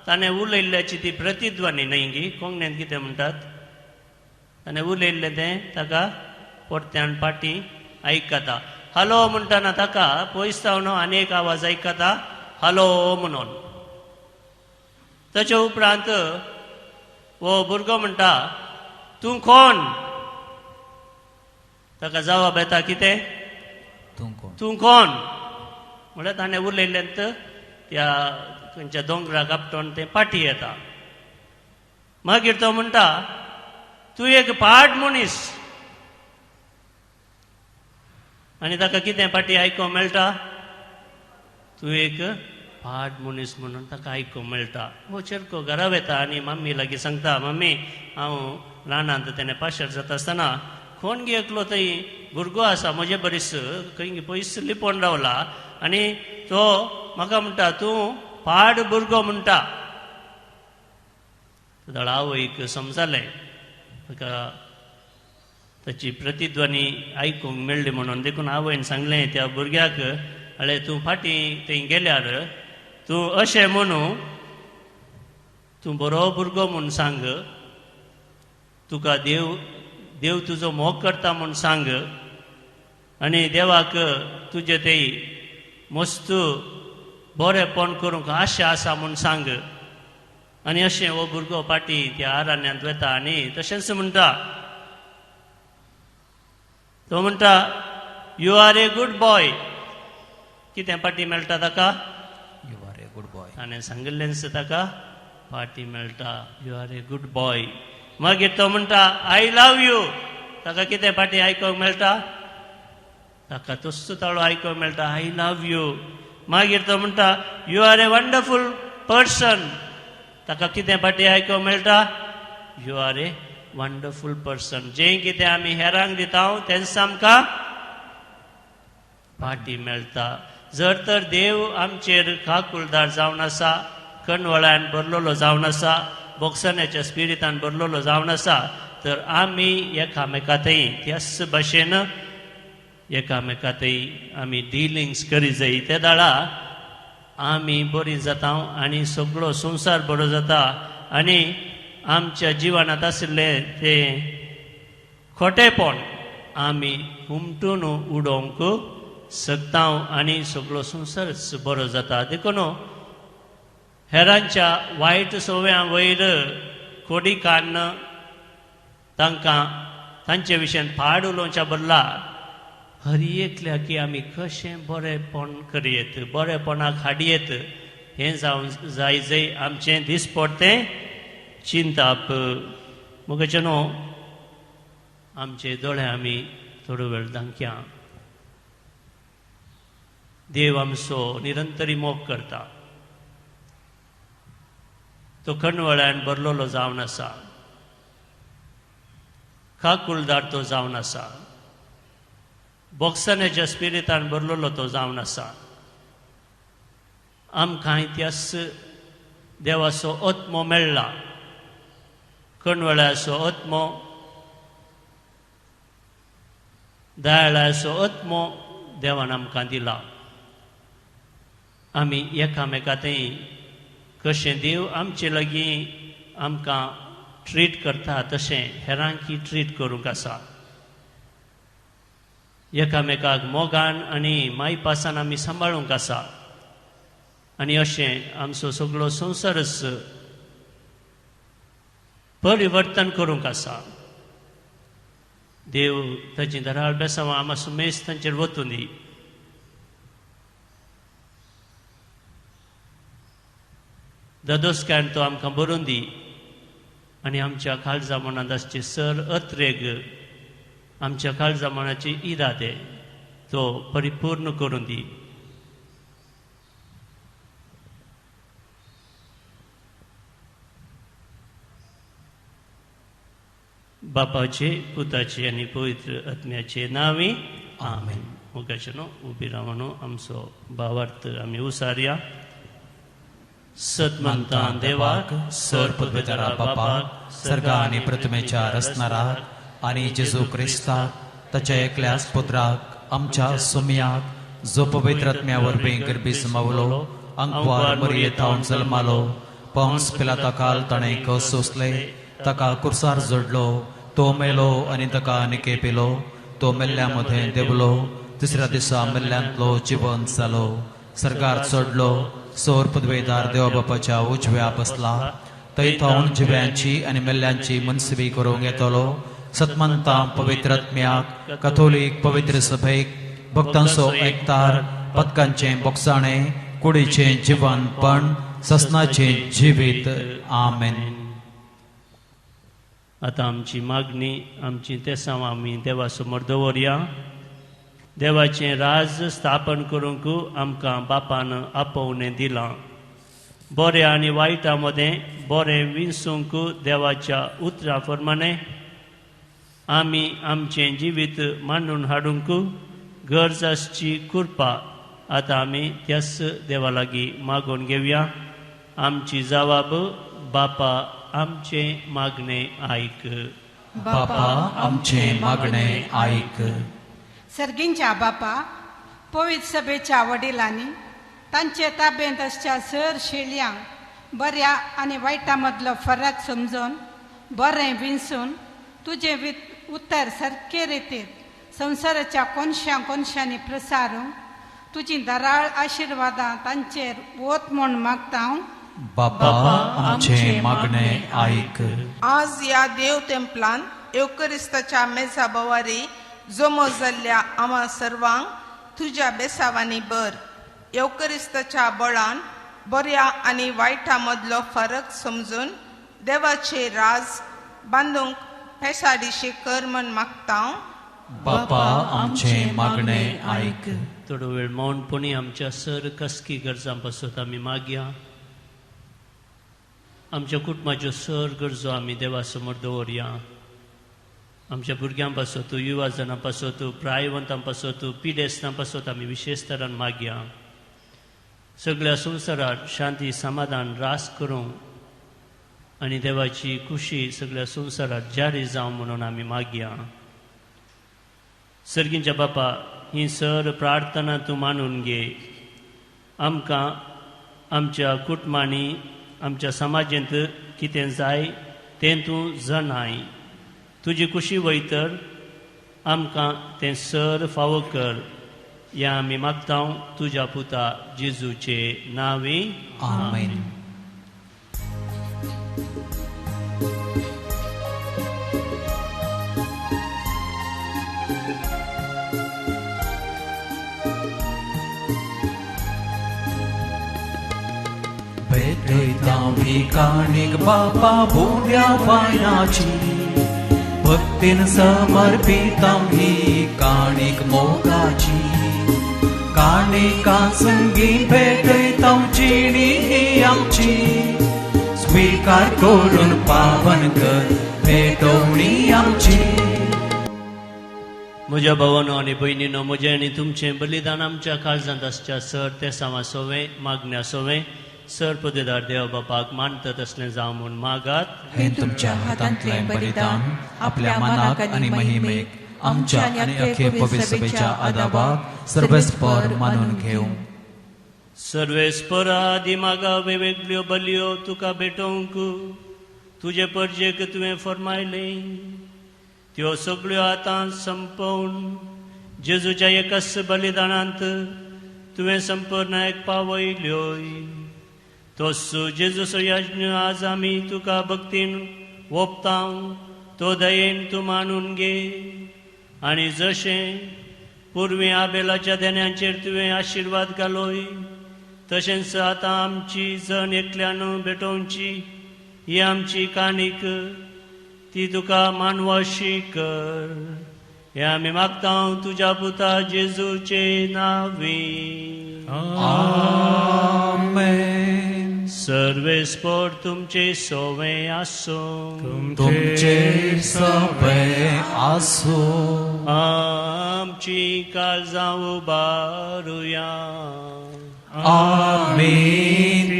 ताणें उलयल्ल्याची ती प्रतिध्वनी न्हय गी, कोंकणींत कितें म्हणटात, ताणें उलयल्लें तें ताका परत्यान फाटीं आयकता. हॅलो म्हणटना ताका पयस जावन आनी एक आवाज आयकता, हॅलो म्हणून. ताचे उपरांत हो भुरगो म्हणटा, तूं कोण? ताका जवाब येता कितें, तूं कोण म्हणल्यार ताणें उलयल्लें त्या खंयच्या दोंगराक आपटोन तें पाटी येता. मागीर तो म्हणटा, तूं एक पाड मनीस. आनी ताका कितें पाटी आयकूंक मेळटा, तूं एक पाड मनीस म्हणून ताका आयकूंक मेळटा. हो चेरको घरा वता आनी मम्मी लागीं सांगता, मम्मी हांव रानांत तेणें पाशार जाता आसतना कोण गे एकलो थंय भुरगो आसा म्हजे बरीस खंय पयस लिपोवन रावला आनी तो म्हाका म्हणटा तूं पाड भुरगो म्हणटा. आवयक समजालें, ताका ताची प्रतिध्वनी आयकूंक मेळ्ळी म्हणून. देखून आवयन सांगलें त्या भुरग्याक, अळे तूं फाटीं थंय गेल्यार तूं अशें म्हणू, तूं बरो भुरगो म्हूण सांग, तुका देव देव तुजो मोग करता म्हूण सांग आनी देवाक तुजें थंय मस्त बरेंपण करूंक आशा आसा म्हूण सांग. आनी अशें हो भुरगो फाटीं त्या अरण्यांत वता आनी तशेंच म्हणटा, तो म्हणटा, you are a good boy. कितें फाटीं मेळटा ताका? You are a good boy. ताणें सांगिल्लेंच ताका फाटीं मेळटा, you are a good boy. मागीर तो म्हणटा, I love you. ताका कितें फाटीं आयकूंक मेळटा? ताका तसो ताळो आयकूंक मेळटा, I love you. मागीर तो म्हणटा, you are a wonderful person. ताका कितें फाटीं आयकूंक मेळटा? You are a wonderful person. जें कितें आमी हेरांक दिता तेंच आमकां फाटीं मेळटा. जर तर देव आमचेर काकुलदार जावन आसा, कणवळ्यान भरलेलो जावन आसा, बोक्सण्याच्या स्पिरितान भरलेलो जावन आसा, तर आमी एकामेका थंय त्याच भाशेन एकामेका थंय आमी डिलिंग्स करी जाय. ते दाळा आमी बरी जाता आनी सगळो संवसार बरो जाता आनी आमच्या जिवनांत आशिल्लें तें खोटेपण आमी हुमटून उडोवंक शकता आनी सगळो संवसारच बरो जाता. देखून हेरांच्या वायट संवयां वयर खोडी काडून तांकां तांचे विशयान फाड उलोवच्या बदला हर एकल्या की आमी कशें बरेंपण करयेत, बरेंपणाक हाडयेत हें जावन जाय जंय आमचें दिसपडटें चिंताप. मुगेचें न्हू आमचे दोळे आमी थोडो वेळ धांकया. देव आमचो निरंतरी मोग करता. तो खणवळ्यान भरलेलो जावन आसा, काकुळदार तो जावन आसा, बोक्साण्याच्या स्पिरितान भरलेलो तो जावन आसा. आमकां त्याच देवाचो आत्मो मेळ्ळा, कणवळ्याचो आत्मो, दयाळाचो आत्मो देवान आमकां दिला. आमी एकामेका थंय कशें देव आमचे लागीं आमकां ट्रीट करता तशें हेरांकी ट्रीट करूंक आसा. एकामेकाक मोगान आनी मायपासान आमी सांबाळूंक आसा. आनी अशें आमचो सगळो संवसारच परिवर्तन करूंक आसा. देव ताची दराळ बेसांवां आमा सुमेस तांचेर वतूं दी. दादोसकायन तो आमकां बरोवन दी आनी आमच्या काळजा मनांत आसचे सर अत्रेग, आमच्या काळजा मनाचे इरादे तो परिपूर्ण करून दी. बापाचे, पुताचे आनी पवित्र आत्म्याचे नांवी आमेन. मुखाचे न्हू उबी रावन आमचो भावार्थ आमी उसारया. सतमंतान देवाक, सर पदवेदारा बापाक, सर्गा आनी प्रतिमेच्या रचणाराक आनी जेजू क्रिस्ताक ताच्या एकल्याच पुत्राक आमच्या सुमयाक, जो पवित्र आत्म्या वरवीं गर्भी समावलो, अंकवार मरये थावन जल्मालो, पॉन्स पिलाता काल ताणें कस सोंसले, ताका कुर्सार जोडलो, तो मेलो आनी ताका निके पिलो, तो मेल्ल्या मदें देवलो, तिसऱ्या दिसा मेल्ल्यांतलो जिवंत जालो, सरकार चडलो, सोर पदवेदार देवा बापाच्या उजव्या बसला, थंय थावन जिव्यांची आनी मेल्ल्यांची मनसबी करूंक येतलो. सतमंता पवित्र आत्म्याक, कथोलीक पवित्र सभेक, भक्तांचो एकतार, पदकांचें बोगसाणें, कुडीचें जिवनपण, ससनाचें जिवीत. आमेन. आतां आमची मागणी, आमची तेसांव आमी देवा समोर दवरया. देवाचें राज स्थापन करूंक आमकां बापान आपोवणें दिलां. बरें आनी वायटा मदें बरें विंचूंक देवाच्या उतरा प्रमाणें आमी आमचें जिवीत मांडून हाडूंक गरज आसची कृपा आतां आमी त्याच देवा लागीं मागून घेवया. आमची जवाब बापा आमचें मागणें आयक. बापा आमचें मागणें आयक. सर्गींच्या बापा, पवित्र सभेच्या वडिलांनी तांचे ताबेंत आसच्या सर शेळयांक बऱ्या आनी वायटा मदलो फरक समजून बरें विंचून तुजें उतर सारके रितीन संवसाराच्या कोनशां कोनशांनी प्रसारूंक तुजी दराळ आशिर्वादां तांचेर वत म्हूण मागता हांव. बापा आमचें मागणें आयक. आज ह्या देव तेंपलान येवकरिस्ताच्या मेजा बवारी जमो जाल्ल्या आमा सर्वांक तुज्या बेसावांनी बर. येवकरिस्ताच्या बळान बऱ्या आनी वायटा मदलो फरक समजून देवाचे राज बांदूंक पेसाडीशी कर म्हण मागता. बापा आमचें मागणें आयक. थोडो वेळ मौनपणी आमच्या सर कसकी गरजां पासत आमी मागया. आमच्या कुटुंबाच्यो सर गरजो आमी देवा समोर दवरया. आमच्या भुरग्यां पासत, युवा जणां पासत, प्रायवंतां पासत, पिडेस्तां पासत आमी विशेश तरान मागया. सगळ्या संवसारात शांती समाधान रास करूंक आनी देवाची खुशी सगळ्या संवसारात जारी जावं म्हणून आमी मागया. सर्गींच्या बापा, ही सर प्रार्थना तूं मानून घे. आमकां आमच्या कुटुंबांनी आमच्या समाजेंत कितें जाय तें तूं जणाय. तुजी खुशी वयतर आमकां तें सर फावो कर. ह्या आमी मागता तुज्या पुता जेजूचे नांवी. आमेन. भेटयता भिकाणीक बापा बुड्या पांयाची, भक्तीन समर्पितां ही काणीक मोगाची काणिका संगी भेटयतां जिणी ही आमची स्वीकार करून पावन कर भेटवणी आमची. म्हज्या भावानो आनी भयणीनो, म्हजें आनी तुमचें बलिदान आमच्या काळजांत आसच्या सर तेसांवा सोवें मागण्या सोवें सर पदेदार देव बापाक मानता तसलें जावं म्हूण मागात. हें तुमच्या हातांतलें बलिदान आपल्या मनाक आनी महिमेक आमच्या आनी अख्खे पवित्र सभेच्या आदाबाक सर्वेस्पर मानून घेवं. सर्वेस्परा दिमागा वेगवेगळ्यो बलयो तुका भेटोवंक तुजे परजेक तुवें फरमायलें त्यो सगळ्यो आतां संपोवन जेजूच्या एकच बलिदानांत तुवें संपूर्णायक पावयल्योय. तोस जेजूचो यज्ञ आज आमी तुका भक्तीन ओपतांव तो दयेन तूं मानून घे आनी जशें पुर्वी आबेलाच्या देण्यांचेर तुवें आशिर्वाद घालोय तशेंच आतां आमची जण एकल्यान भेटोवची ही आमची काणीक ती तुका मानवाशी कर. हें आमी मागता तुज्या पुता जेजूचे नांवी. आमेन. सर्वेस्पर तुमचे सोवे आसूं. तुमचे सवे आसूं. आमची काळजां उबारुया. आमी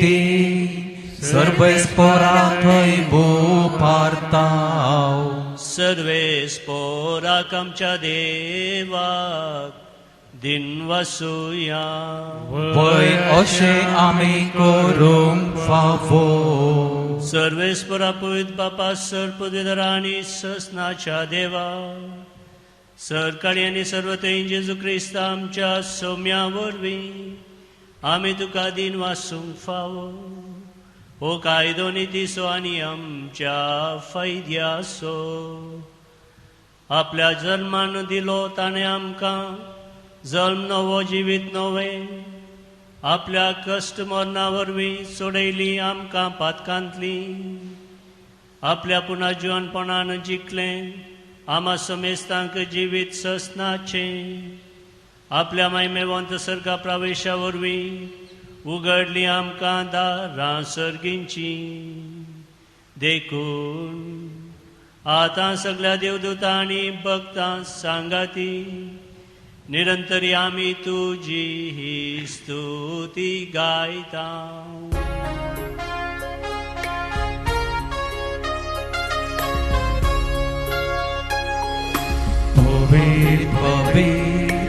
ती सर्वेस्परा थंय भोपारताव. सर्वेस्पराक आमच्या देवाक दिनवासुया. वय अशें आमी करूंक फावो. सर्वेस्परा पवित्र बापा सर पदवीधरा आनी ससनाच्या देवा सरकाळी आनी सर्वथंय जेजू क्रिस्त आमच्या सौम्या वरवीं आमी तुका दिनवासूंक फावो. हो कायदो नितीचो आनी आमच्या फायद्याचो आपल्या जल्मान दिलो ताणें आमकां जल्म नवो जिवीत नवें आपल्या कश्ट मरणा वरवीं सोडयली आमकां पातकांतली आपल्या पुनर्जिवनपणान जिखलें आमा समेस्तांक जिवीत ससनाचें आपल्या मायमेवंत सर्गा प्रवेशा वरवीं उगडली आमकां दारां सर्गींची. देखून आतां सगळ्या देवदूतां आनी भक्तां सांगाती निरंतरी आमी तुजी ही स्तुती गायता. पवित्र पवित्र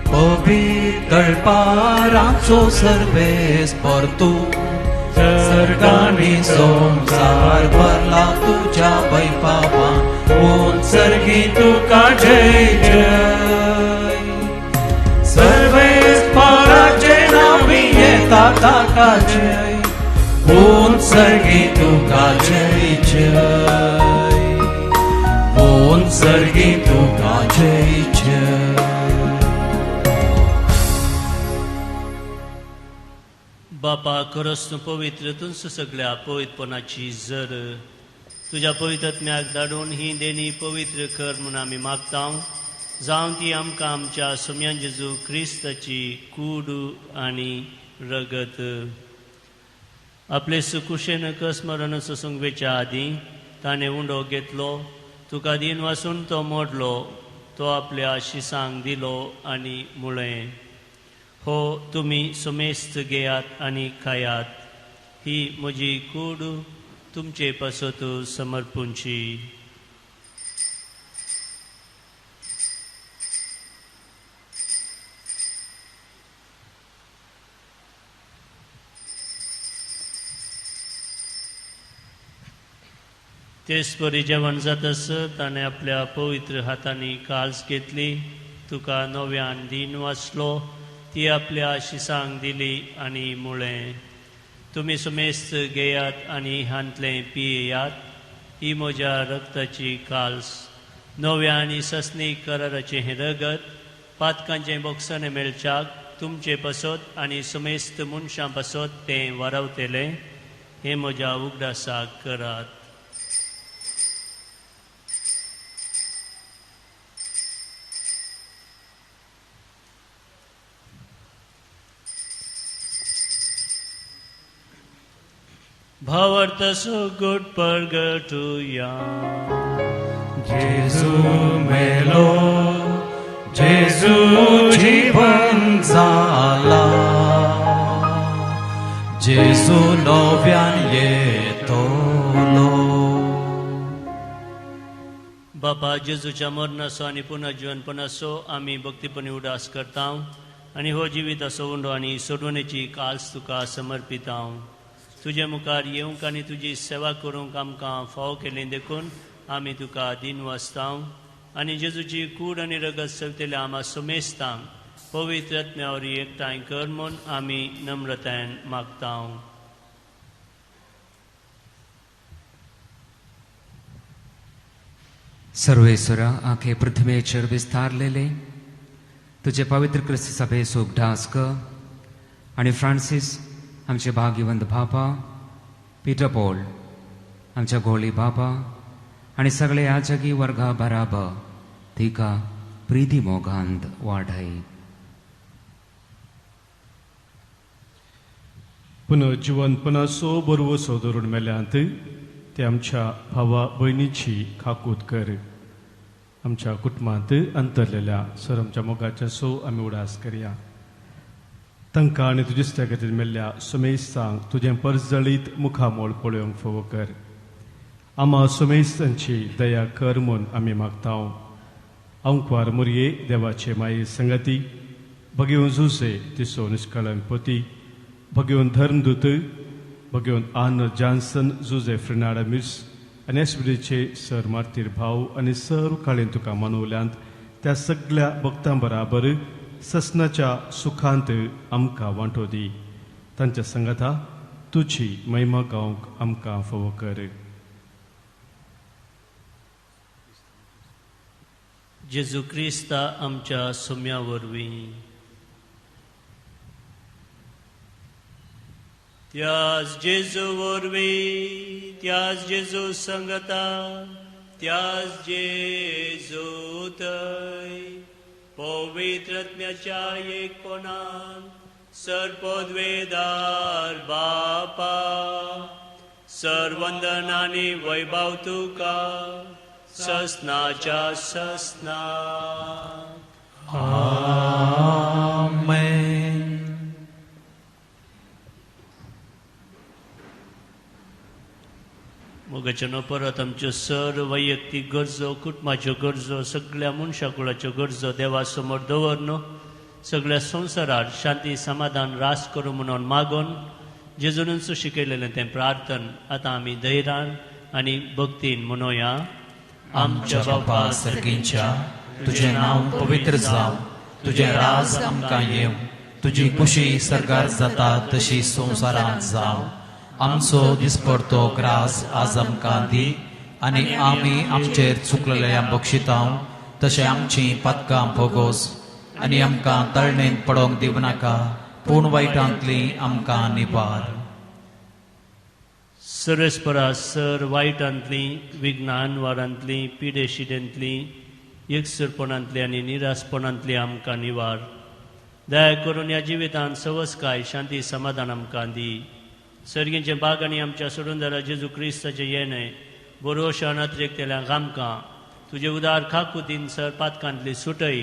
पवित्र तळपारांचो सर्वेस्पर तूं सर्गांनी संवसार भरला तुज्या वैभवान उत्सर्गी तुका जय जय. सर्वेस्पराचे नांवी येता ताका जय उत्सर्गी तुका जय जय उत्सर्गी तुका जय जय. बापा खरोच तूं पवित्र तुंस सगळ्या पवित्रपणाची जर तुज्या पवित्र आत्म्याक धाडून ही देणी पवित्र कर म्हूण आमी मागता. जावं ती आमकां आमच्या सोम्यान जेजू क्रिस्ताची कूड आनी रगत. आपले सुकुशेन कसमरण सोसूंक वेच्या आदीं ताणें उंडो घेतलो तुका दीन वासून तो मोडलो तो आपल्या शिसांक दिलो आनी म्हळें हो तुमी समेस्त घेयात आनी खायात ही म्हजी कूड तुमचे पासत समर्पूंची. तेच परी जेवण जातस ताणें आपल्या पवित्र हातांनी काल्स घेतली तुका नव्यान दीन वाचलो ती आपल्या शिसांक दिली आनी म्हळें तुमी समेस्त घेयात आनी हांतलें पियेयात ही म्हज्या रक्ताची काल्स नव्या आनी ससनी कराराचें हें रगत पातकांचें बोगसणें मेळच्याक तुमचे पासत आनी समेस्त मनशां पासत तें वारावतलें हें म्हज्या उगडासाक करात. भावार्थ सुगूट परगटुया. जेजू मेलो, जेजू जीवन जाला, जेजू नव्यान येतलो. बापा, जेजूच्या मरणाचो आनी पुनर्जीवनपणाचो आमी भक्तीपणी उडास करता आनी हो जिविताचो उंडो आनी सोडवणेची कास तुका समर्पिता. तुजे मुखार येवंक आनी तुजी सेवा करूंक आमकां फावो केली देखून आमी तुका दिनवासता आनी जेजूची कूड आनी रगत सवतेल्या आमा सुमेस्तांक पवित्र आत्म्या वरवीं एकठांय कर म्हूण आमी नम्रतायेन मागता. सर्वेश्वरा, आखे पृथ्वेचेर विस्तारलेले तुजे पवित्र क्रिस्त सभेचो उगडास कर आनी फ्रांसीस आमचे भाग्यवंत बापा, पीटर पॉल आमच्या गोळी बापा आनी सगळे याजकी वर्गा बराबर तिका प्रिती मोगांत वाडय. पुनर्जीवनपणाचो बरवसो धरून मेल्यांत ते आमच्या भावा भयणीची खाकूत कर. आमच्या कुटुंबांत अंतरलेल्या सर आमच्या मोगाच्या सो आमी उडास करया. तांकां आनी तुज्या खातीर मेल्ल्या सुमेस्तांक तुजें परजळीत मुखामोळ पळोवंक फावो कर. आमा सुमेस्तांची दया कर म्हूण आमी मागता. अंकवार मुरये देवाचे माये संगती, भगेवन जुसे तिसो निष्कळंक पती, भगेवन धर्मदूत, भगेवन आर्नल्ड जॉन्सन, जुजे फ्रिनाडा मिर्स आनी एसबीचे सर मार्तीर भाव आनी सर्व काळेन तुका मानवल्यांत त्या सगळ्या भक्तां बराबर ससनाच्या सुखांत आमकां वांटो दी. तांच्या संगता तुजी महिमा गावंक आमकां फावो कर. जेजू क्रिस्ता आमच्या सोम्या वरवीं. त्याच जेजू वरवीं, त्याच जेजू संगता, त्याच जेजू थंय पवित्र आत्म्याच्या एकपणान सर्वपदवेदार बापा, सर्वंदन आनी वैभव तुका ससनाच्या ससना. आमेन. मोगाच्यानो, परत आमच्यो सर वैयक्तीक गरजो, कुटुंबाच्यो गरजो, सगळ्या मनशाकुळाच्यो गरजो देवा समोर दवर न्हू. सगळ्या संवसारार शांती समाधान रास करूं म्हणून मागून जेजूनच शिकयलेलें तें प्रार्थन आतां आमी धैर्यान आनी भक्तीन म्हणोया. आमच्या बापा सर्गींच्या, तुजें नांव पवित्र जावं, तुजें राज आमकां येवं, तुजी खुशी सर्गार जाता तशी संवसारांत जावं. आमचो दिसपडतो ग्रास आज आमकां दी आनी आमी आमचेर चुकलेल्या बक्षितांव तशें आमचीं पातकां भोगोस आनी आमकां तळणेंत पडोवंक दिवं नाका, पूण वायटांतली आमकां निवार. सर्वेस्परा सर वायटांतली, विघ्नानवारांतली, पिडेशिडेंतली, एकसुरपणांतली आनी निरासपणांतली आमकां निवार. दया करून ह्या जिवितांत सवसकाय शांती समाधान आमकां दी. सर्गींचे बाग आनी आमच्या सोडूनदारा जेजू क्रिस्ताचें येणें बरोवशा अनात्रेकतेल्यांक आमकां तुजे उदार खाकुतीन सर पातकांतली सुटय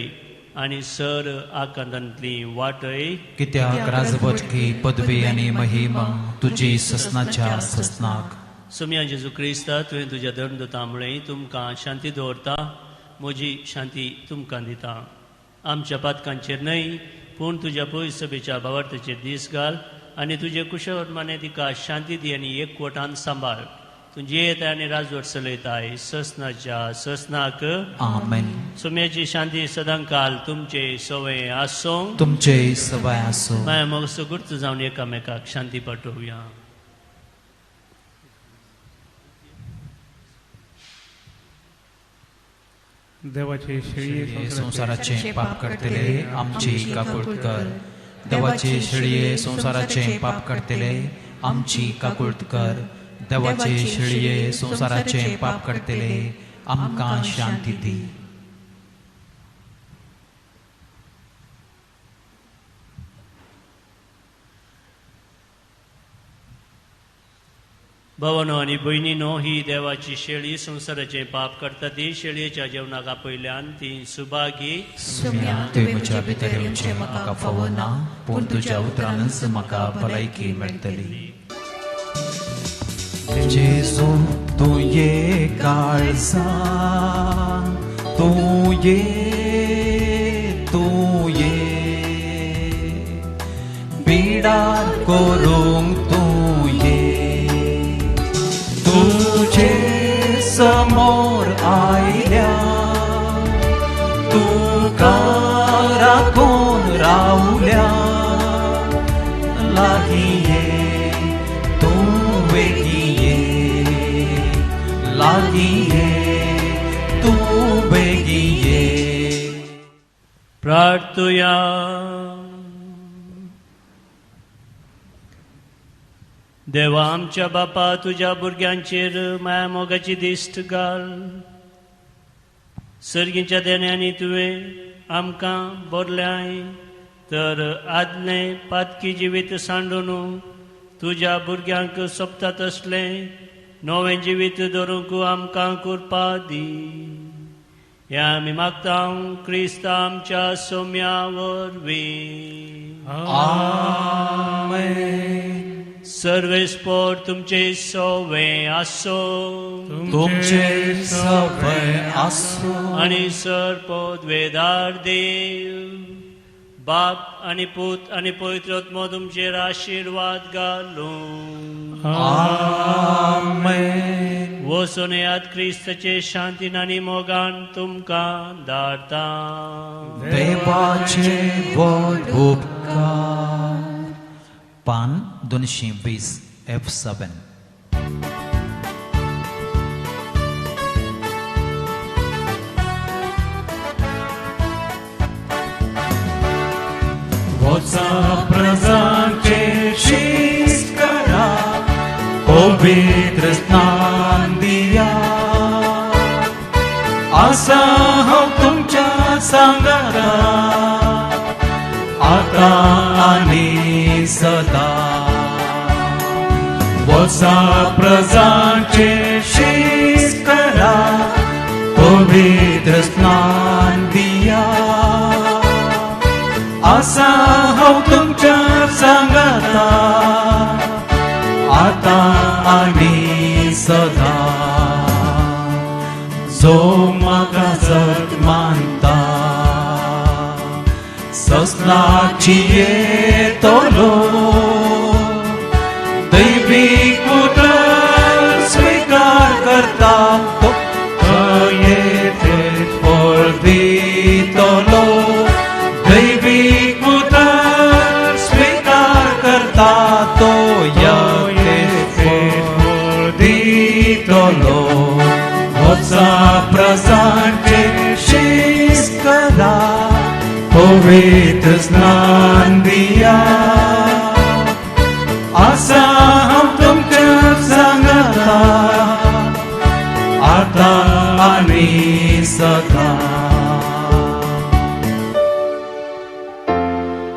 आनी सर आकांतांतली वाटय. कित्याक राजवटकी पदवी आनी महिमा तुजी ससनाच्या ससनाक. सुम्या जेजू क्रिस्ता, तुवें तुज्या धर्मदूता मुळे तुमकां शांती दवरता, म्हजी शांती तुमकां दिता. आमच्या पातकांचेर न्हय पूण तुज्या पयस सभेच्या भावार्थाचेर दीस घाल आनी तुजे कुशवर्माने तिका शांती दी आनी एकवटान सांबाळ. तूं जियेताय आनी राजवट चलयताय ससनाच्या ससनाक. आमेन. सुम्याची शांती सदांकाल तुमचे सवय आसूं. तुमचे सवय आसूं. माया मोग सुगूर्त जावन एकामेकाक शांती पाठोवया. देवाचे शेळये संवसाराचे पाप करतले आमची काकूळ कर. देवाचे शेळये संवसाराचे पाप करतले आमची काकूळ कर. देवाचे शेळये संवसाराचे पाप करतले आमकां शांती दी. भावानो आनी भयणीनो, ही देवाची शेळी संवसाराचें पाप करता ती शेळयेच्या जेवणाक आपयल्यान ती सुभागी. तुवें म्हज्या भितर येवचें म्हाका फावो ना, पूण तुज्या उतरानच म्हाका भलायकी मेळटली. जेजू तूं ये काळजान, तूं ये, तूं ये, बिडार करूंक तूं ये, तुझे समोर आयल्या, तुका राखून रावल्या, लागीं ये तूं बेगीं ये, लागीं ये तूं बेगीं ये. प्रार्थुया. देवा आमच्या बापा, तुज्या भुरग्यांचेर माया मोगाची दिश्ट घाल. सर्गीच्या देण्यांनी तुवें आमकां बरल्याय, तर आदलें पातकी जिवीत सांडून तुज्या भुरग्यांक सोबता तसलें नवें जिवीत दवरूंक आमकां कृपा दी. ह्या आमी मागता क्रिस्त आमच्या सोम्या वरवीं. आमेन. सर्वेस्पोर तुमचे सवे आसो, तुमचे सवे आसो, आनी सर्पोद्वेदार देव बाप आनी पूत आनी पवित्र आत्मो तुमचेर आशिर्वाद घालूं. आमेन. वचून येयात, क्रिस्ताचे शांतीन आनी मोगान तुमकां धाडटा. देवाचे व्हड उपकार. पान 220 F7. वचा प्रजांचे शीस करा, पवित्र स्नान दिया, आसा हांव तुमच्या सांगाता, आता आनी सदा. वचा प्रजांचे शीस करा, पवित्र स्नान दिया, आसा हांव तुमच्या सांगाता, आता आनी सदा. जो म्हाका सत मानता ससनाची येतलो, दैवीक उतर स्वीकार करता तो येते फळ दितलो, दैवीक उतर स्वीकार करता तो येते फळ दितलो. वचा प्रजांचे शीस करा, पवित्र स्नान दिया, आसा हांव तुमच्या सांगाता, आता आनी सदा.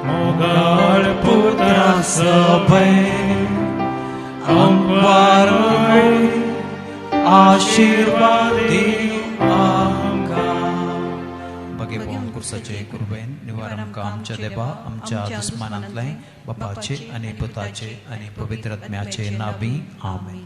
मोगाळ पुत्रा सभे आमकां आशिर्वाद दिवं आमकां. भगेपण कुर्साचे कुर्बेन निवार आमकां आमच्या देवा आमच्या दुस्मानांतलें बापाचे आनी पुताचे आनी पवित्र आत्म्याचे नावी. आमेन.